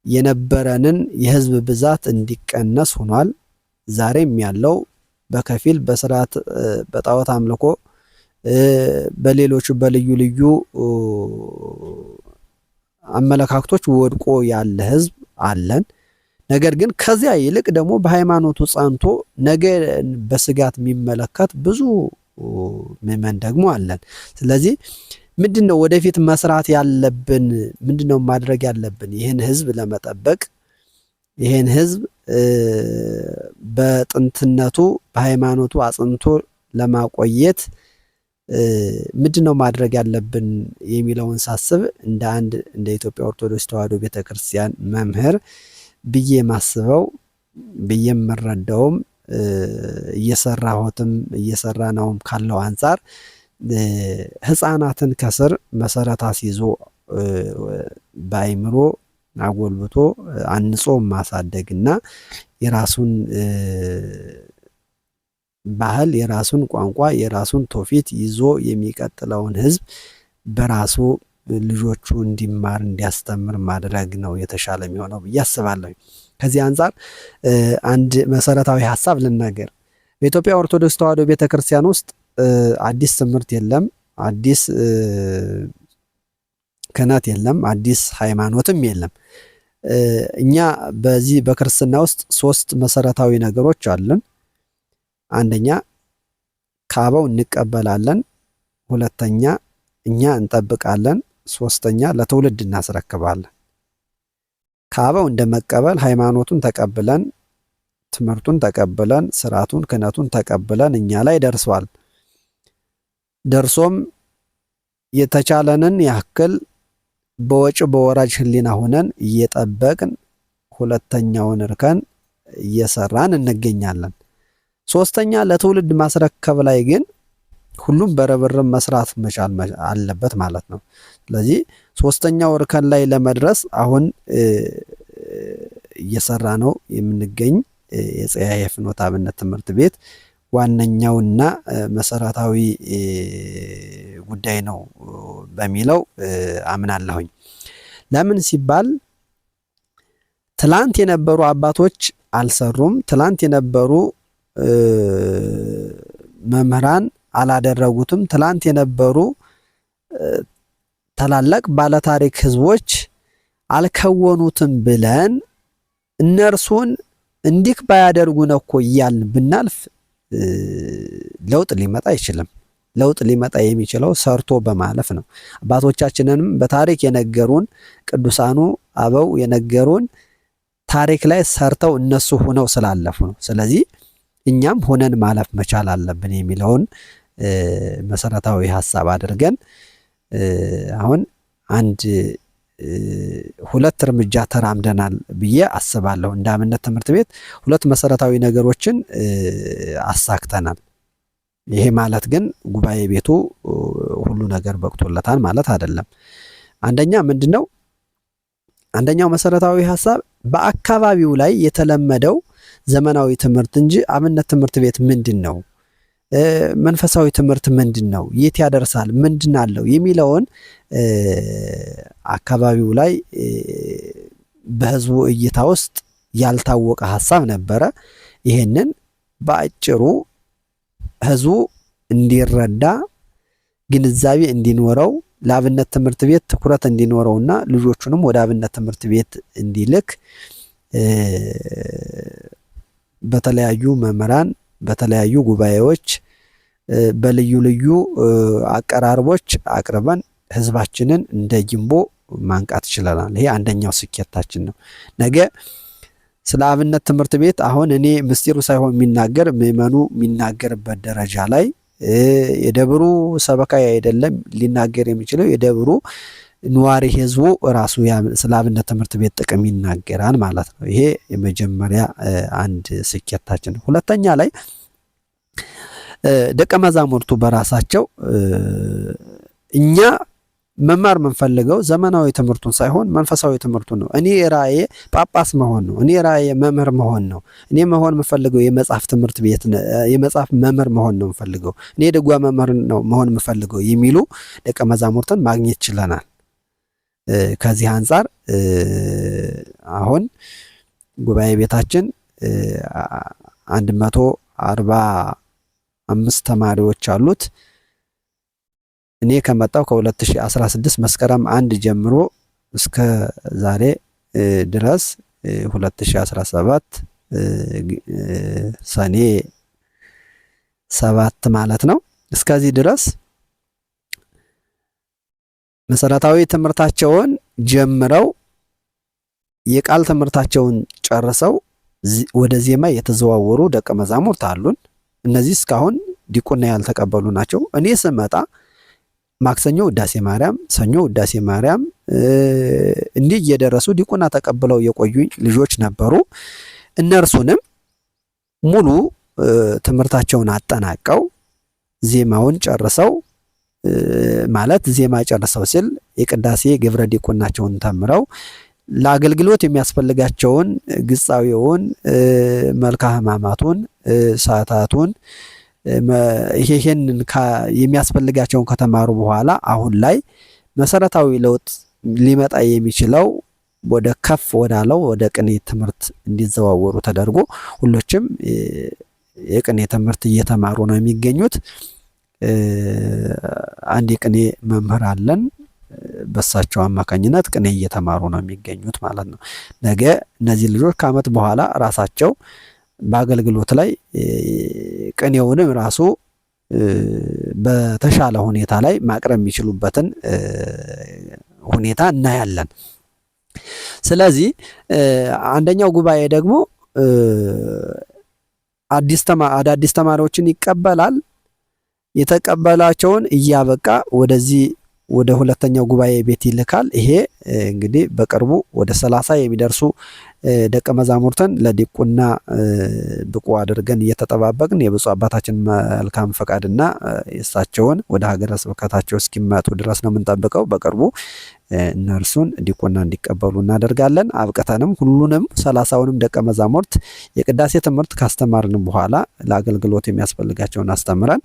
የነበረንን የህዝብ ብዛት እንዲቀነስ ሆኗል። ዛሬም ያለው በከፊል በስርዓት በጣዖት አምልኮ በሌሎቹ በልዩ ልዩ አመለካከቶች ወድቆ ያለ ህዝብ አለን። ነገር ግን ከዚያ ይልቅ ደግሞ በሃይማኖቱ ጸንቶ ነገ በስጋት የሚመለከት ብዙ ምዕመን ደግሞ አለን። ስለዚህ ምንድን ነው ወደፊት መስራት ያለብን? ምንድን ነው ማድረግ ያለብን? ይህን ህዝብ ለመጠበቅ፣ ይህን ህዝብ በጥንትነቱ በሃይማኖቱ አጽንቶ ለማቆየት ምንድን ነው ማድረግ ያለብን የሚለውን ሳስብ እንደ አንድ እንደ ኢትዮጵያ ኦርቶዶክስ ተዋሕዶ ቤተክርስቲያን መምህር ብዬ ማስበው፣ ብዬ የምረዳውም፣ እየሰራሁትም እየሰራ ነውም ካለው አንጻር ህፃናትን ከስር መሰረት አስይዞ በአይምሮ አጎልብቶ አንጾ ማሳደግና የራሱን ባህል፣ የራሱን ቋንቋ፣ የራሱን ትውፊት ይዞ የሚቀጥለውን ህዝብ በራሱ ልጆቹ እንዲማር እንዲያስተምር ማድረግ ነው የተሻለ የሚሆነው ብዬ አስባለሁ። ከዚህ አንጻር አንድ መሰረታዊ ሀሳብ ልናገር። በኢትዮጵያ ኦርቶዶክስ ተዋሕዶ ቤተክርስቲያን ውስጥ አዲስ ትምህርት የለም፣ አዲስ ክህነት የለም፣ አዲስ ሃይማኖትም የለም። እኛ በዚህ በክርስትና ውስጥ ሶስት መሰረታዊ ነገሮች አሉን። አንደኛ ከአበው እንቀበላለን፣ ሁለተኛ እኛ እንጠብቃለን፣ ሶስተኛ ለትውልድ እናስረክባለን። ከአበው እንደመቀበል ሃይማኖቱን ተቀብለን፣ ትምህርቱን ተቀብለን፣ ስርዓቱን ክህነቱን ተቀብለን እኛ ላይ ደርሷል። ደርሶም የተቻለንን ያክል በወጭ በወራጅ ህሊና ሆነን እየጠበቅን ሁለተኛውን እርከን እየሰራን እንገኛለን። ሶስተኛ ለትውልድ ማስረከብ ላይ ግን ሁሉም በርብርብ መስራት መቻል አለበት ማለት ነው። ስለዚህ ሶስተኛው እርከን ላይ ለመድረስ አሁን እየሰራ ነው የምንገኝ የፀሐይ ፍኖተ አብነት ትምህርት ቤት ዋነኛውና መሰረታዊ ጉዳይ ነው በሚለው አምናለሁኝ። ለምን ሲባል ትላንት የነበሩ አባቶች አልሰሩም፣ ትላንት የነበሩ መምህራን አላደረጉትም፣ ትላንት የነበሩ ታላላቅ ባለታሪክ ህዝቦች አልከወኑትም ብለን እነርሱን እንዲህ ባያደርጉ ነው እኮ እያልን ብናልፍ ለውጥ ሊመጣ አይችልም። ለውጥ ሊመጣ የሚችለው ሰርቶ በማለፍ ነው። አባቶቻችንንም በታሪክ የነገሩን፣ ቅዱሳኑ አበው የነገሩን ታሪክ ላይ ሰርተው እነሱ ሆነው ስላለፉ ነው። ስለዚህ እኛም ሆነን ማለፍ መቻል አለብን የሚለውን መሰረታዊ ሀሳብ አድርገን አሁን አንድ ሁለት እርምጃ ተራምደናል ብዬ አስባለሁ። እንደ አብነት ትምህርት ቤት ሁለት መሰረታዊ ነገሮችን አሳክተናል። ይሄ ማለት ግን ጉባኤ ቤቱ ሁሉ ነገር በቅቶለታል ማለት አይደለም። አንደኛ ምንድነው? አንደኛው መሰረታዊ ሀሳብ በአካባቢው ላይ የተለመደው ዘመናዊ ትምህርት እንጂ አብነት ትምህርት ቤት ምንድን ነው? መንፈሳዊ ትምህርት ምንድን ነው? የት ያደርሳል? ምንድን አለው? የሚለውን አካባቢው ላይ በህዝቡ እይታ ውስጥ ያልታወቀ ሀሳብ ነበረ። ይሄንን በአጭሩ ህዝቡ እንዲረዳ፣ ግንዛቤ እንዲኖረው፣ ለአብነት ትምህርት ቤት ትኩረት እንዲኖረውና ልጆቹንም ወደ አብነት ትምህርት ቤት እንዲልክ በተለያዩ መምህራን፣ በተለያዩ ጉባኤዎች፣ በልዩ ልዩ አቀራርቦች አቅርበን ህዝባችንን እንደ ጊንቦ ማንቃት ችለናል። ይሄ አንደኛው ስኬታችን ነው። ነገ ስለ አብነት ትምህርት ቤት አሁን እኔ ምስጢሩ ሳይሆን የሚናገር ምዕመኑ የሚናገርበት ደረጃ ላይ፣ የደብሩ ሰበካ አይደለም ሊናገር የሚችለው፣ የደብሩ ነዋሪ ህዝቡ ራሱ ስለ አብነት ትምህርት ቤት ጥቅም ይናገራል ማለት ነው። ይሄ የመጀመሪያ አንድ ስኬታችን ነው። ሁለተኛ ላይ ደቀ መዛሙርቱ በራሳቸው እኛ መማር የምንፈልገው ዘመናዊ ትምህርቱን ሳይሆን መንፈሳዊ ትምህርቱን ነው። እኔ ራእዬ ጳጳስ መሆን ነው። እኔ ራእዬ መምህር መሆን ነው። እኔ መሆን የምፈልገው የመጽሐፍ ትምህርት ቤት የመጽሐፍ መምህር መሆን ነው የምፈልገው። እኔ የድጓ መምህር ነው መሆን የምፈልገው የሚሉ ደቀ መዛሙርትን ማግኘት ችለናል። ከዚህ አንጻር አሁን ጉባኤ ቤታችን 145 ተማሪዎች አሉት። እኔ ከመጣው ከ2016 መስከረም 1 ጀምሮ እስከ ዛሬ ድረስ 2017 ሰኔ 7 ማለት ነው። እስከዚህ ድረስ መሰረታዊ ትምህርታቸውን ጀምረው የቃል ትምህርታቸውን ጨርሰው ወደ ዜማ የተዘዋወሩ ደቀ መዛሙርት አሉን። እነዚህ እስካሁን ዲቁና ያልተቀበሉ ናቸው። እኔ ስመጣ ማክሰኞ ውዳሴ ማርያም፣ ሰኞ ውዳሴ ማርያም እንዲህ እየደረሱ ዲቁና ተቀብለው የቆዩ ልጆች ነበሩ። እነርሱንም ሙሉ ትምህርታቸውን አጠናቀው ዜማውን ጨርሰው፣ ማለት ዜማ ጨርሰው ሲል የቅዳሴ ግብረ ዲቁናቸውን ተምረው ለአገልግሎት የሚያስፈልጋቸውን ግጻዌውን፣ መልክአ ሕማማቱን፣ ሰዓታቱን ይሄንን የሚያስፈልጋቸውን ከተማሩ በኋላ አሁን ላይ መሰረታዊ ለውጥ ሊመጣ የሚችለው ወደ ከፍ ወዳለው ወደ ቅኔ ትምህርት እንዲዘዋወሩ ተደርጎ ሁሎችም የቅኔ ትምህርት እየተማሩ ነው የሚገኙት። አንድ የቅኔ መምህር አለን። በሳቸው አማካኝነት ቅኔ እየተማሩ ነው የሚገኙት ማለት ነው። ነገ እነዚህ ልጆች ከዓመት በኋላ ራሳቸው በአገልግሎት ላይ ቅኔውንም ራሱ በተሻለ ሁኔታ ላይ ማቅረብ የሚችሉበትን ሁኔታ እናያለን። ስለዚህ አንደኛው ጉባኤ ደግሞ አዳዲስ ተማሪዎችን ይቀበላል። የተቀበላቸውን እያበቃ ወደዚህ ወደ ሁለተኛው ጉባኤ ቤት ይልካል። ይሄ እንግዲህ በቅርቡ ወደ 30 የሚደርሱ ደቀ መዛሙርትን ለዲቁና ብቁ አድርገን እየተጠባበቅን የብፁዕ አባታችን መልካም ፈቃድና የእሳቸውን ወደ ሀገረ ስብከታቸው እስኪመጡ ድረስ ነው የምንጠብቀው። በቅርቡ እነርሱን ዲቁና እንዲቀበሉ እናደርጋለን። አብቅተንም ሁሉንም 30ውንም ደቀ መዛሙርት የቅዳሴ ትምህርት ካስተማርን በኋላ ለአገልግሎት የሚያስፈልጋቸውን አስተምረን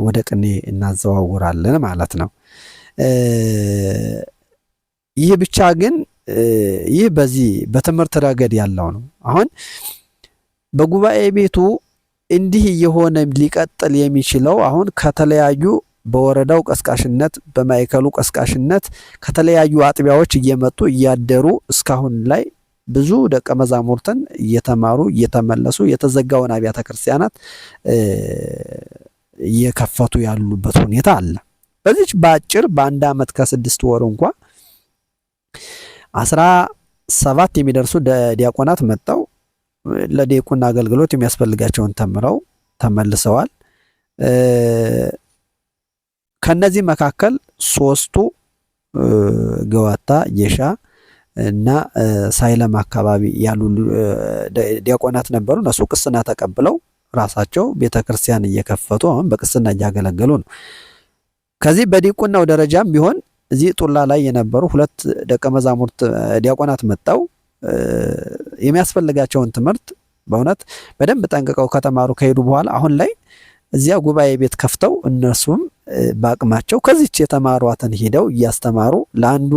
ወደ ቅኔ እናዘዋውራለን ማለት ነው። ይህ ብቻ ግን ይህ በዚህ በትምህርት ረገድ ያለው ነው። አሁን በጉባኤ ቤቱ እንዲህ እየሆነ ሊቀጥል የሚችለው አሁን ከተለያዩ በወረዳው ቀስቃሽነት በማዕከሉ ቀስቃሽነት ከተለያዩ አጥቢያዎች እየመጡ እያደሩ እስካሁን ላይ ብዙ ደቀ መዛሙርትን እየተማሩ እየተመለሱ የተዘጋውን አብያተ ክርስቲያናት እየከፈቱ ያሉበት ሁኔታ አለ። በዚች በአጭር በአንድ ዓመት ከ6 ወር እንኳ 17 የሚደርሱ ዲያቆናት መጥተው ለዲቁና አገልግሎት የሚያስፈልጋቸውን ተምረው ተመልሰዋል። ከነዚህ መካከል 3ቱ ገዋታ፣ ጌሻ እና ሳይለም አካባቢ ያሉ ዲያቆናት ነበሩ። እነሱ ቅስና ተቀብለው ራሳቸው ቤተክርስቲያን እየከፈቱ አሁን በቅስና እያገለገሉ ነው። ከዚህ በዲቁናው ደረጃም ቢሆን እዚህ ጡላ ላይ የነበሩ 2 ደቀ መዛሙርት ዲያቆናት መጣው የሚያስፈልጋቸውን ትምህርት በእውነት በደንብ ጠንቅቀው ከተማሩ ከሄዱ በኋላ አሁን ላይ እዚያ ጉባኤ ቤት ከፍተው እነሱም በአቅማቸው ከዚች የተማሯትን ሄደው እያስተማሩ ለአንዱ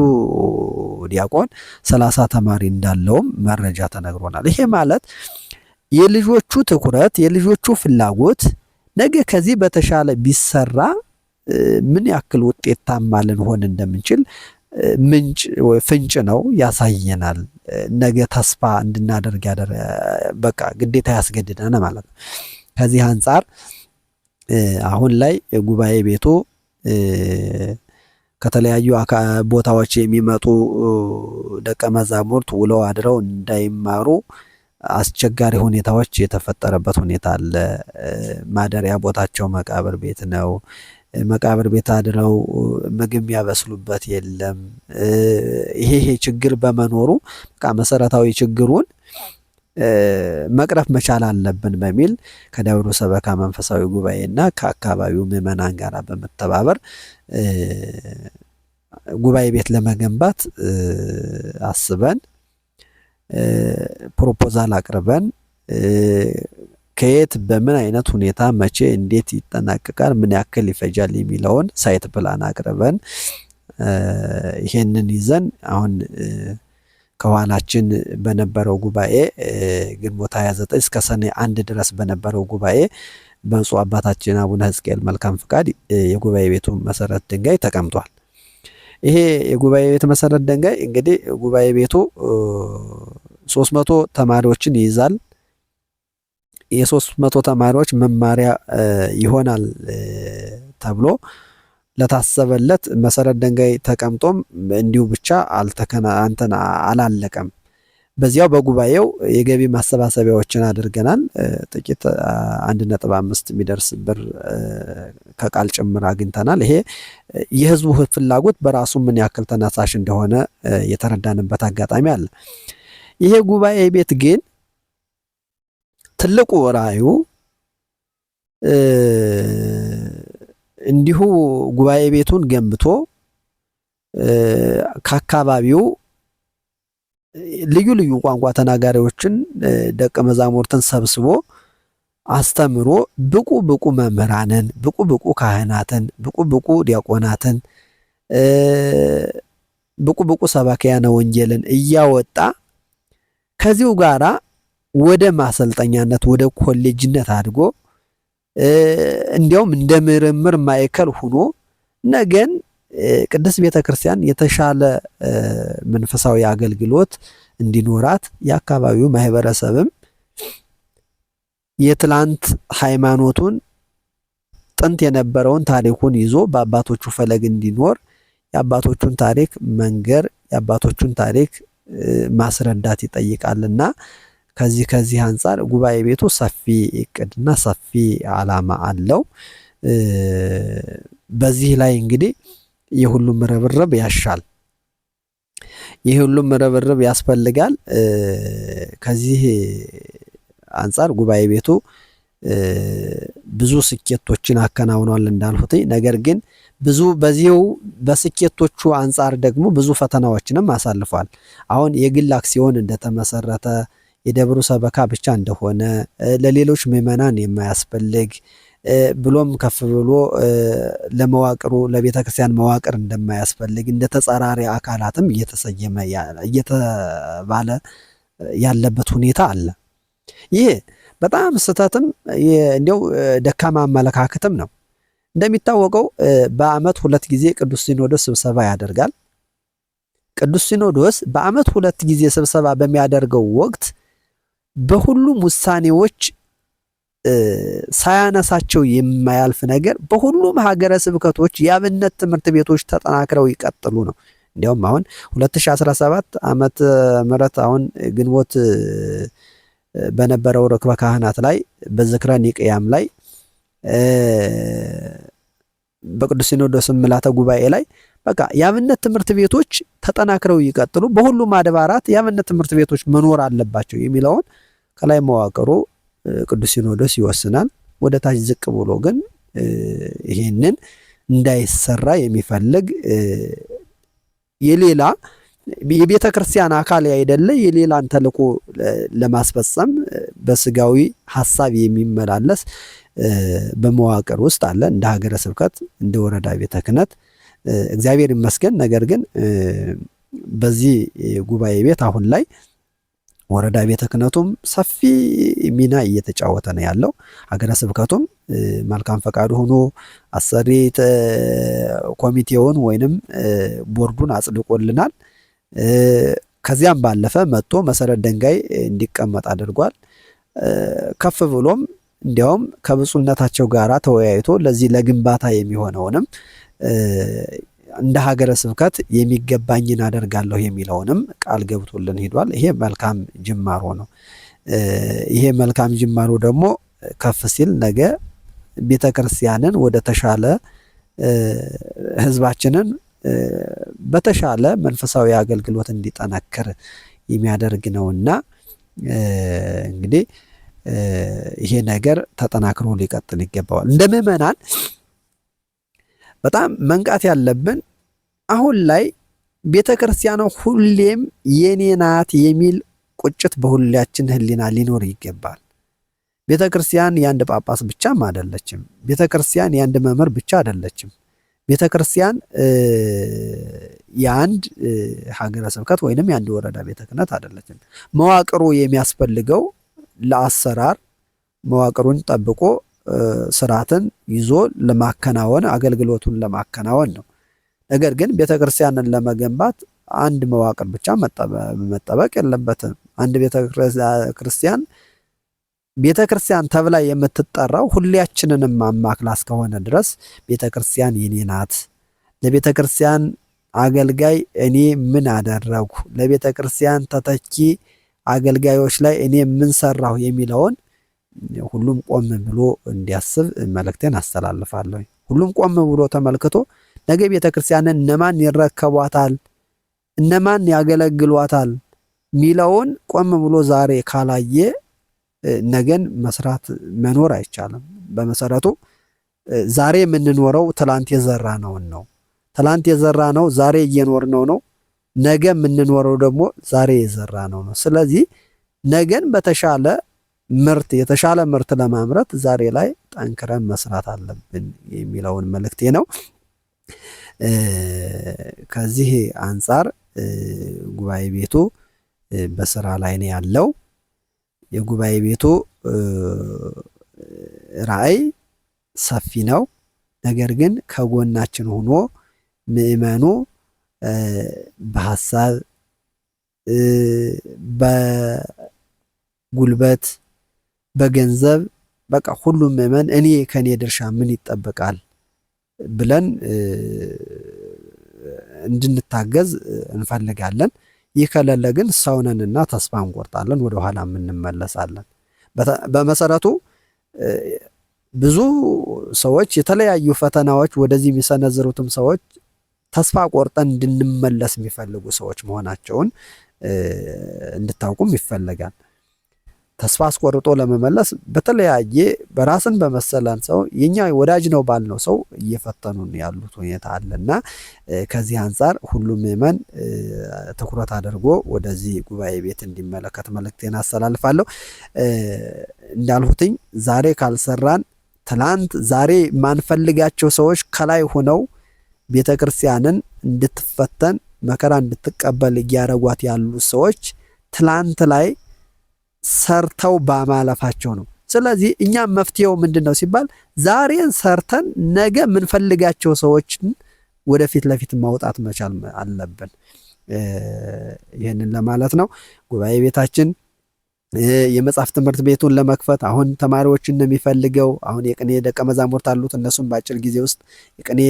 ዲያቆን 30 ተማሪ እንዳለውም መረጃ ተነግሮናል። ይሄ ማለት የልጆቹ ትኩረት የልጆቹ ፍላጎት ነገ ከዚህ በተሻለ ቢሰራ ምን ያክል ውጤታማ ልንሆን እንደምንችል ምንጭ ወይ ፍንጭ ነው ያሳየናል። ነገ ተስፋ እንድናደርግ በቃ ግዴታ ያስገድደናል ማለት ነው። ከዚህ አንፃር አሁን ላይ ጉባኤ ቤቱ ከተለያዩ ቦታዎች የሚመጡ ደቀ መዛሙርት ውለው አድረው እንዳይማሩ አስቸጋሪ ሁኔታዎች የተፈጠረበት ሁኔታ አለ። ማደሪያ ቦታቸው መቃብር ቤት ነው። መቃብር ቤት አድረው ምግብ የሚያበስሉበት የለም። ይሄ ችግር በመኖሩ በቃ መሰረታዊ ችግሩን መቅረፍ መቻል አለብን በሚል ከደብሩ ሰበካ መንፈሳዊ ጉባኤና ከአካባቢው ምዕመናን ጋር በመተባበር ጉባኤ ቤት ለመገንባት አስበን ፕሮፖዛል አቅርበን ከየት በምን አይነት ሁኔታ መቼ እንዴት ይጠናቀቃል ምን ያክል ይፈጃል የሚለውን site plan አቅርበን ይሄንን ይዘን አሁን ከኋላችን በነበረው ጉባኤ ግንቦት 29 እስከ ሰኔ 1 ድረስ በነበረው ጉባኤ በብፁዕ አባታችን አቡነ ሕዝቅኤል መልካም ፍቃድ የጉባኤ ቤቱ መሰረት ድንጋይ ተቀምጧል። ይሄ የጉባኤ ቤት መሰረት ድንጋይ እንግዲህ ጉባኤ ቤቱ 300 ተማሪዎችን ይይዛል። የ300 ተማሪዎች መማሪያ ይሆናል ተብሎ ለታሰበለት መሰረት ድንጋይ ተቀምጦም እንዲሁ ብቻ እንትን አላለቀም። በዚያው በጉባኤው የገቢ ማሰባሰቢያዎችን አድርገናል። ጥቂት 1.5 የሚደርስ ብር ከቃል ጭምር አግኝተናል። ይሄ የህዝቡ ፍላጎት በራሱ ምን ያክል ተነሳሽ እንደሆነ የተረዳንበት አጋጣሚ አለ። ይሄ ጉባኤ ቤት ግን ትልቁ ራዕዩ እንዲሁ ጉባኤ ቤቱን ገንብቶ ከአካባቢው ልዩ ልዩ ቋንቋ ተናጋሪዎችን ደቀ መዛሙርትን ሰብስቦ አስተምሮ ብቁ ብቁ መምህራንን፣ ብቁ ብቁ ካህናትን፣ ብቁ ብቁ ዲያቆናትን፣ ብቁ ብቁ ሰባክያነ ወንጌልን እያወጣ ከዚሁ ጋራ ወደ ማሰልጠኛነት ወደ ኮሌጅነት አድጎ እንዲያውም እንደ ምርምር ማዕከል ሆኖ ነገን ቅድስት ቤተ ክርስቲያን የተሻለ መንፈሳዊ አገልግሎት እንዲኖራት የአካባቢው ማህበረሰብም የትላንት ሃይማኖቱን ጥንት የነበረውን ታሪኩን ይዞ በአባቶቹ ፈለግ እንዲኖር የአባቶቹን ታሪክ መንገር የአባቶቹን ታሪክ ማስረዳት ይጠይቃልና ከዚህ ከዚህ አንጻር ጉባኤ ቤቱ ሰፊ እቅድና ሰፊ ዓላማ አለው። በዚህ ላይ እንግዲህ የሁሉም ርብርብ ያሻል። የሁሉም ርብርብ ያስፈልጋል። ከዚህ አንጻር ጉባኤ ቤቱ ብዙ ስኬቶችን አከናውኗል እንዳልሁት፣ ነገር ግን ብዙ በዚሁ በስኬቶቹ አንጻር ደግሞ ብዙ ፈተናዎችንም አሳልፏል። አሁን የግል አክሲዮን እንደተመሰረተ የደብሩ ሰበካ ብቻ እንደሆነ ለሌሎች ምዕመናን የማያስፈልግ ብሎም ከፍ ብሎ ለመዋቅሩ ለቤተ ክርስቲያን መዋቅር እንደማያስፈልግ እንደ ተጻራሪ አካላትም እየተሰየመ እየተባለ ያለበት ሁኔታ አለ። ይህ በጣም ስህተትም እንዲያው ደካማ አመለካከትም ነው። እንደሚታወቀው በዓመት ሁለት ጊዜ ቅዱስ ሲኖዶስ ስብሰባ ያደርጋል። ቅዱስ ሲኖዶስ በዓመት ሁለት ጊዜ ስብሰባ በሚያደርገው ወቅት በሁሉም ውሳኔዎች ሳያነሳቸው የማያልፍ ነገር በሁሉም ሀገረ ስብከቶች የአብነት ትምህርት ቤቶች ተጠናክረው ይቀጥሉ ነው። እንዲያውም አሁን 2017 ዓመተ ምህረት አሁን ግንቦት በነበረው ርክበ ካህናት ላይ በዝክረ ኒቅያም ላይ በቅዱስ ሲኖዶስ ምልዓተ ጉባኤ ላይ በቃ የአብነት ትምህርት ቤቶች ተጠናክረው ይቀጥሉ፣ በሁሉም አድባራት የአብነት ትምህርት ቤቶች መኖር አለባቸው የሚለውን ከላይ መዋቅሩ ቅዱስ ሲኖዶስ ይወስናል። ወደ ታች ዝቅ ብሎ ግን ይሄንን እንዳይሰራ የሚፈልግ የሌላ የቤተ ክርስቲያን አካል ያይደለ የሌላን ተልዕኮ ለማስፈጸም በስጋዊ ሐሳብ የሚመላለስ በመዋቅር ውስጥ አለ። እንደ ሀገረ ስብከት እንደ ወረዳ ቤተ ክህነት እግዚአብሔር ይመስገን። ነገር ግን በዚህ ጉባኤ ቤት አሁን ላይ ወረዳ ቤተ ክህነቱም ሰፊ ሚና እየተጫወተ ነው ያለው። ሀገረ ስብከቱም መልካም ፈቃዱ ሆኖ አሰሪ ኮሚቴውን ወይንም ቦርዱን አጽድቆልናል። ከዚያም ባለፈ መጥቶ መሰረት ድንጋይ እንዲቀመጥ አድርጓል። ከፍ ብሎም እንዲያውም ከብፁዕነታቸው ጋር ተወያይቶ ለዚህ ለግንባታ የሚሆነውንም እንደ ሀገረ ስብከት የሚገባኝን አደርጋለሁ የሚለውንም ቃል ገብቶልን ሂዷል። ይሄ መልካም ጅማሮ ነው። ይሄ መልካም ጅማሮ ደግሞ ከፍ ሲል ነገ ቤተ ክርስቲያንን ወደ ተሻለ ሕዝባችንን በተሻለ መንፈሳዊ አገልግሎት እንዲጠነክር የሚያደርግ ነውና እንግዲህ ይሄ ነገር ተጠናክሮ ሊቀጥል ይገባዋል። እንደ ምዕመናን በጣም መንቃት ያለብን አሁን ላይ ቤተ ክርስቲያኗ ሁሌም የኔ ናት የሚል ቁጭት በሁላችን ሕሊና ሊኖር ይገባል። ቤተ ክርስቲያን የአንድ ጳጳስ ብቻም አይደለችም። ቤተ ክርስቲያን የአንድ መምህር ብቻ አይደለችም። ቤተ ክርስቲያን የአንድ ሀገረ ስብከት ወይንም የአንድ ወረዳ ቤተ ክህነት አይደለችም። መዋቅሩ የሚያስፈልገው ለአሰራር መዋቅሩን ጠብቆ ስርዓትን ይዞ ለማከናወን አገልግሎቱን ለማከናወን ነው። ነገር ግን ቤተክርስቲያንን ለመገንባት አንድ መዋቅር ብቻ መጠበቅ የለበትም። አንድ ቤተክርስቲያን ቤተ ክርስቲያን ተብላ የምትጠራው ሁላችንንም አማክላ እስከሆነ ድረስ ቤተ ክርስቲያን የኔ ናት፣ ለቤተ ክርስቲያን አገልጋይ እኔ ምን አደረግኩ፣ ለቤተ ክርስቲያን ተተኪ አገልጋዮች ላይ እኔ ምን ሰራሁ የሚለውን ሁሉም ቆም ብሎ እንዲያስብ መልእክቴን አስተላልፋለሁ። ሁሉም ቆም ብሎ ተመልክቶ ነገ ቤተ ክርስቲያንን እነማን ይረከቧታል፣ እነማን ያገለግሏታል ሚለውን ቆም ብሎ ዛሬ ካላየ ነገን መስራት መኖር አይቻልም። በመሰረቱ ዛሬ የምንኖረው ትላንት የዘራነውን ነው። ትላንት የዘራነው ዛሬ እየኖርነው ነው። ነገ የምንኖረው ደግሞ ዛሬ የዘራነው ነው። ስለዚህ ነገን በተሻለ ምርት የተሻለ ምርት ለማምረት ዛሬ ላይ ጠንክረን መስራት አለብን የሚለውን መልእክቴ ነው። ከዚህ አንጻር ጉባኤ ቤቱ በስራ ላይ ነው ያለው። የጉባኤ ቤቱ ራዕይ ሰፊ ነው። ነገር ግን ከጎናችን ሆኖ ምዕመኑ በሀሳብ በጉልበት በገንዘብ በቃ ሁሉም ምዕመን እኔ ከኔ ድርሻ ምን ይጠበቃል ብለን እንድንታገዝ እንፈልጋለን። ይህ ከሌለ ግን ሰው ነንና ተስፋ እንቆርጣለን፣ ወደኋላ እንመለሳለን። በመሰረቱ ብዙ ሰዎች የተለያዩ ፈተናዎች ወደዚህ የሚሰነዝሩትም ሰዎች ተስፋ ቆርጠን እንድንመለስ የሚፈልጉ ሰዎች መሆናቸውን እንድታውቁም ይፈለጋል። ተስፋ አስቆርጦ ለመመለስ በተለያየ በራስን በመሰለን ሰው የኛ ወዳጅ ነው ባልነው ሰው እየፈተኑን ያሉት ሁኔታ አለና ከዚህ አንጻር ሁሉም ምዕመን ትኩረት አድርጎ ወደዚህ ጉባኤ ቤት እንዲመለከት መልእክቴን አስተላልፋለሁ። እንዳልሁትኝ ዛሬ ካልሰራን ትላንት ዛሬ ማንፈልጋቸው ሰዎች ከላይ ሆነው ቤተ ክርስቲያንን እንድትፈተን መከራ እንድትቀበል እያረጓት ያሉ ሰዎች ትላንት ላይ ሰርተው በማለፋቸው ነው። ስለዚህ እኛም መፍትሄው ምንድን ነው ሲባል ዛሬን ሰርተን ነገ የምንፈልጋቸው ሰዎችን ወደፊት ለፊት ማውጣት መቻል አለብን። ይህንን ለማለት ነው። ጉባኤ ቤታችን የመጽሐፍ ትምህርት ቤቱን ለመክፈት አሁን ተማሪዎችን ነው የሚፈልገው። አሁን የቅኔ ደቀ መዛሙርት አሉት። እነሱም በአጭር ጊዜ ውስጥ የቅኔ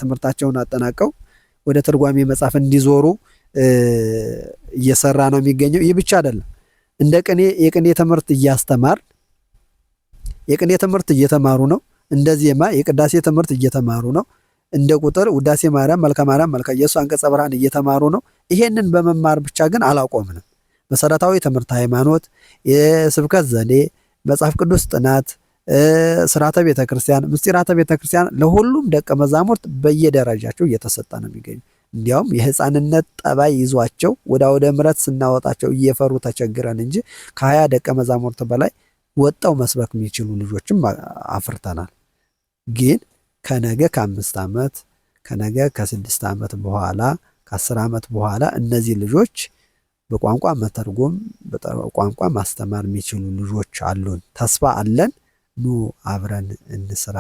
ትምህርታቸውን አጠናቀው ወደ ትርጓሜ መጽሐፍ እንዲዞሩ እየሰራ ነው የሚገኘው። ይህ ብቻ አይደለም። እንደ ቅኔ የቅኔ ትምህርት እያስተማር የቅኔ ትምህርት እየተማሩ ነው። እንደ ዜማ የቅዳሴ ትምህርት እየተማሩ ነው። እንደ ቁጥር ውዳሴ ማርያም፣ መልከ ማርያም፣ መልከ ኢየሱስ፣ አንቀጸ ብርሃን እየተማሩ ነው። ይሄንን በመማር ብቻ ግን አላቆምንም። መሰረታዊ ትምህርት ሃይማኖት፣ የስብከት ዘዴ፣ መጽሐፍ ቅዱስ ጥናት፣ ስርዓተ ቤተ ክርስቲያን፣ ምስጢራተ ቤተ ክርስቲያን ለሁሉም ደቀ መዛሙርት በየደረጃቸው እየተሰጠ ነው የሚገኙ። እንዲያውም የህፃንነት ጠባይ ይዟቸው ወደ አውደ ምሕረት ስናወጣቸው እየፈሩ ተቸግረን እንጂ ከ20 ደቀ መዛሙርት በላይ ወጣው መስበክ የሚችሉ ልጆችም አፍርተናል። ግን ከነገ ከ5 ዓመት ከነገ ከ6 ዓመት በኋላ ከ10 ዓመት በኋላ እነዚህ ልጆች በቋንቋ መተርጎም በቋንቋ ማስተማር የሚችሉ ልጆች አሉን። ተስፋ አለን። ኑ አብረን እንስራ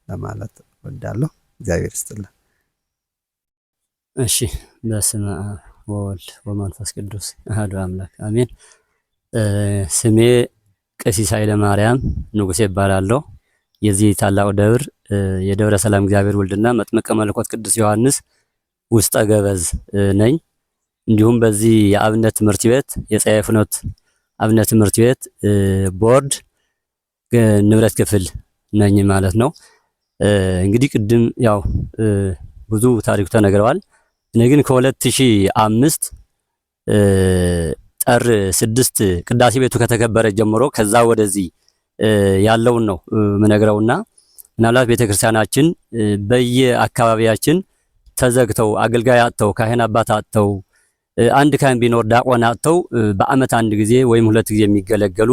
ለማለት እወዳለሁ። እግዚአብሔር ይስጥልን። እሺ፣ በስመ አብ ወወልድ ወመንፈስ ቅዱስ አሐዱ አምላክ አሜን። ስሜ ቀሲስ ኃይለ ማርያም ንጉሴ እባላለሁ። የዚህ ታላቁ ደብር የደብረ ሰላም እግዚአብሔር ወልድና መጥምቀ መለኮት ቅዱስ ዮሐንስ ውስጠ ገበዝ ነኝ። እንዲሁም በዚህ የአብነት ትምህርት ቤት የፀሐይ ፍኖት አብነት ትምህርት ቤት ቦርድ ንብረት ክፍል ነኝ ማለት ነው። እንግዲህ ቅድም ያው ብዙ ታሪኩ ተነግረዋል። እኔ ግን ከ2005 ጥር 6 ቅዳሴ ቤቱ ከተከበረ ጀምሮ ከዛ ወደዚህ ያለውን ነው ምነግረውና ምናልባት ቤተክርስቲያናችን በየአካባቢያችን ተዘግተው አገልጋይ አጥተው ካህን አባት አጥተው አንድ ካህን ቢኖር ዲያቆን አጥተው በአመት አንድ ጊዜ ወይም ሁለት ጊዜ የሚገለገሉ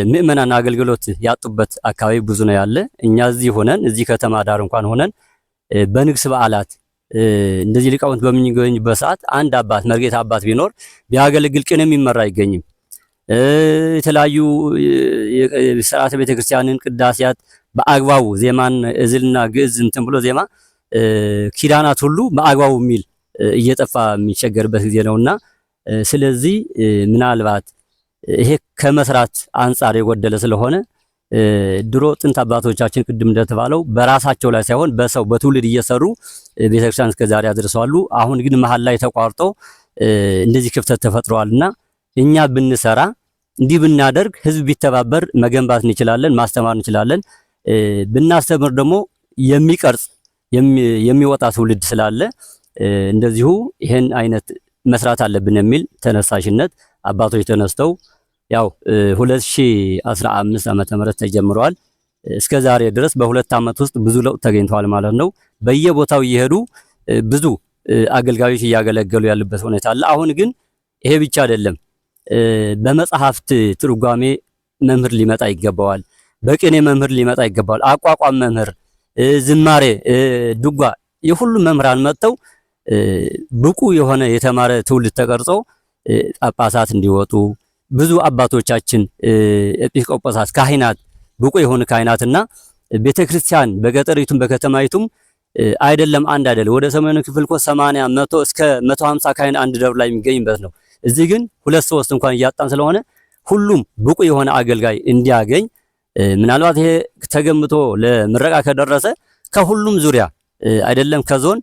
ምእመናን አገልግሎት ያጡበት አካባቢ ብዙ ነው ያለ። እኛ እዚህ ሆነን እዚህ ከተማ ዳር እንኳን ሆነን በንግስ በዓላት እንደዚህ ሊቃውንት በሚገኙበት ሰዓት አንድ አባት መርጌታ አባት ቢኖር ቢያገለግል ቅን የሚመራ አይገኝም። የተለያዩ ስርዓተ ቤተክርስቲያንን ቅዳሴያት በአግባቡ ዜማን እዝልና ግዕዝ እንትን ብሎ ዜማ ኪዳናት ሁሉ በአግባቡ የሚል እየጠፋ የሚቸገርበት ጊዜ ነውና፣ ስለዚህ ምናልባት ይሄ ከመስራት አንጻር የጎደለ ስለሆነ ድሮ ጥንት አባቶቻችን ቅድም እንደተባለው በራሳቸው ላይ ሳይሆን በሰው በትውልድ እየሰሩ ቤተክርስቲያን እስከዛሬ አድርሰዋሉ። አሁን ግን መሀል ላይ ተቋርጦ እንደዚህ ክፍተት ተፈጥሯልና እኛ ብንሰራ እንዲህ ብናደርግ ህዝብ ቢተባበር መገንባት እንችላለን፣ ማስተማር እንችላለን። ብናስተምር ደግሞ የሚቀርጽ የሚወጣ ትውልድ ስላለ እንደዚሁ ይሄን አይነት መስራት አለብን የሚል ተነሳሽነት አባቶች ተነስተው ያው 2015 ዓመተ ምህረት ተጀምረዋል። እስከ ዛሬ ድረስ በ2 ዓመት ውስጥ ብዙ ለውጥ ተገኝተዋል ማለት ነው። በየቦታው እየሄዱ ብዙ አገልጋዮች እያገለገሉ ያሉበት ሁኔታ አለ። አሁን ግን ይሄ ብቻ አይደለም። በመጽሐፍት ትርጓሜ መምህር ሊመጣ ይገባዋል። በቅኔ መምህር ሊመጣ ይገባዋል። አቋቋም መምህር፣ ዝማሬ፣ ድጓ የሁሉም መምህራን መጥተው ብቁ የሆነ የተማረ ትውልድ ተቀርጾ ጳጳሳት እንዲወጡ ብዙ አባቶቻችን ኤጲስቆጶሳት፣ ካህናት ብቁ የሆኑ ካህናትና ቤተክርስቲያን በገጠሪቱም በከተማይቱም አይደለም አንድ አይደለም። ወደ ሰሜኑ ክፍል እኮ 80 100 እስከ 150 ካህን አንድ ደብር ላይ የሚገኝበት ነው። እዚህ ግን ሁለት ሶስት እንኳን እያጣን ስለሆነ ሁሉም ብቁ የሆነ አገልጋይ እንዲያገኝ ምናልባት ይሄ ተገምቶ ለምረቃ ከደረሰ ከሁሉም ዙሪያ አይደለም ከዞን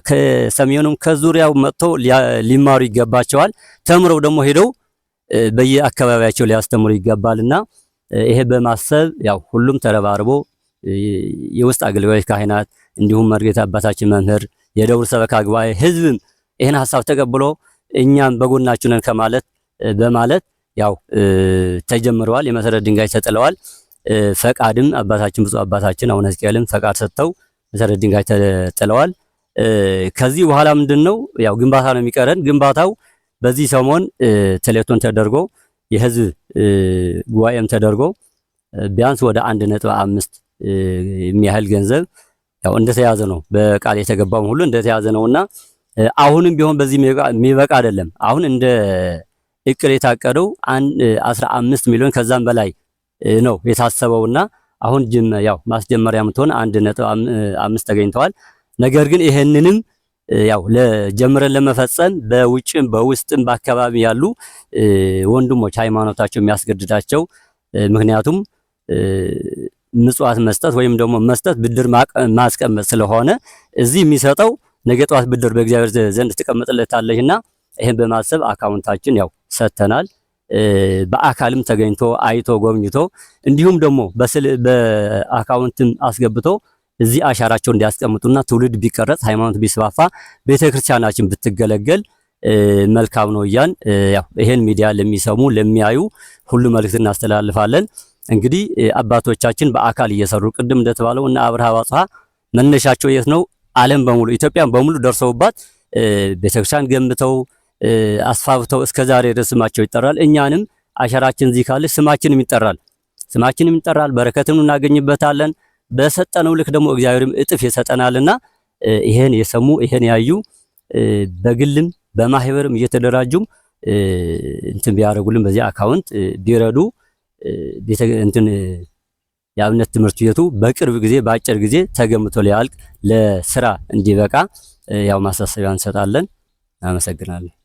ከሰሜኑም ከዙሪያው መጥተው ሊማሩ ይገባቸዋል። ተምረው ደግሞ ሄደው በየአካባቢያቸው ሊያስተምሩ ይገባልና ይሄ በማሰብ ያው ሁሉም ተረባርቦ የውስጥ አገልጋዮች ካህናት፣ እንዲሁም መርጌታ አባታችን መምህር፣ የደብሩ ሰበካ ጉባኤ፣ ህዝብም ይህን ሀሳብ ተቀብሎ እኛም በጎናችሁ ነን ከማለት በማለት ያው ተጀምረዋል። የመሰረት ድንጋይ ተጥለዋል። ፈቃድም አባታችን ብፁዕ አባታችን አቡነ ሕዝቅኤልም ፈቃድ ሰጥተው መሰረት ድንጋይ ተጥለዋል። ከዚህ በኋላ ምንድነው ያው ግንባታ ነው የሚቀረን። ግንባታው በዚህ ሰሞን ቴሌቶን ተደርጎ የህዝብ ጉባኤም ተደርጎ ቢያንስ ወደ 1.5 የሚያህል ገንዘብ ያው እንደተያዘ ነው። በቃል የተገባው ሁሉ እንደተያዘ ነውና አሁንም ቢሆን በዚህ የሚበቃ አይደለም። አሁን እንደ እቅድ የታቀደው 15 ሚሊዮን ከዛም በላይ ነው የታሰበውና አሁን ያው ማስጀመሪያ የምትሆን 1.5 ተገኝተዋል። ነገር ግን ይሄንንም ያው ለጀምረን ለመፈጸም በውጭም በውስጥም በአካባቢ ያሉ ወንድሞች ሃይማኖታቸው የሚያስገድዳቸው፣ ምክንያቱም ምጽዋት መስጠት ወይም ደግሞ መስጠት ብድር ማስቀመጥ ስለሆነ እዚህ የሚሰጠው ነገ ጠዋት ብድር በእግዚአብሔር ዘንድ ትቀመጥለታለችና ይሄን በማሰብ አካውንታችን ያው ሰጥተናል። በአካልም ተገኝቶ አይቶ ጎብኝቶ እንዲሁም ደግሞ በአካውንትም አስገብቶ እዚህ አሻራቸው እንዲያስቀምጡና ትውልድ ቢቀረጽ፣ ሃይማኖት ቢስፋፋ፣ ቤተክርስቲያናችን ብትገለገል መልካም ነው እያን ያው ይሄን ሚዲያ ለሚሰሙ ለሚያዩ ሁሉ መልእክት እናስተላልፋለን። እንግዲህ አባቶቻችን በአካል እየሰሩ ቅድም እንደተባለው እና አብርሃ ወአጽብሃ መነሻቸው የት ነው? ዓለም በሙሉ ኢትዮጵያን በሙሉ ደርሰውባት ቤተክርስቲያን ገንብተው አስፋፍተው እስከ ዛሬ ድረስ ስማቸው ይጠራል። እኛንም አሻራችን እዚህ ካለ ስማችንም ይጠራል፣ ስማችንም ይጠራል፣ በረከትም እናገኝበታለን። በሰጠነው ልክ ደግሞ እግዚአብሔርም እጥፍ ይሰጠናልና ይሄን የሰሙ ይሄን ያዩ በግልም በማህበርም እየተደራጁም እንትን ቢያደርጉልን በዚህ አካውንት ቢረዱ እንትን የአብነት ትምህርት ቤቱ በቅርብ ጊዜ በአጭር ጊዜ ተገምቶ ሊያልቅ ለስራ እንዲበቃ ያው ማሳሰቢያ እንሰጣለን። አመሰግናለሁ።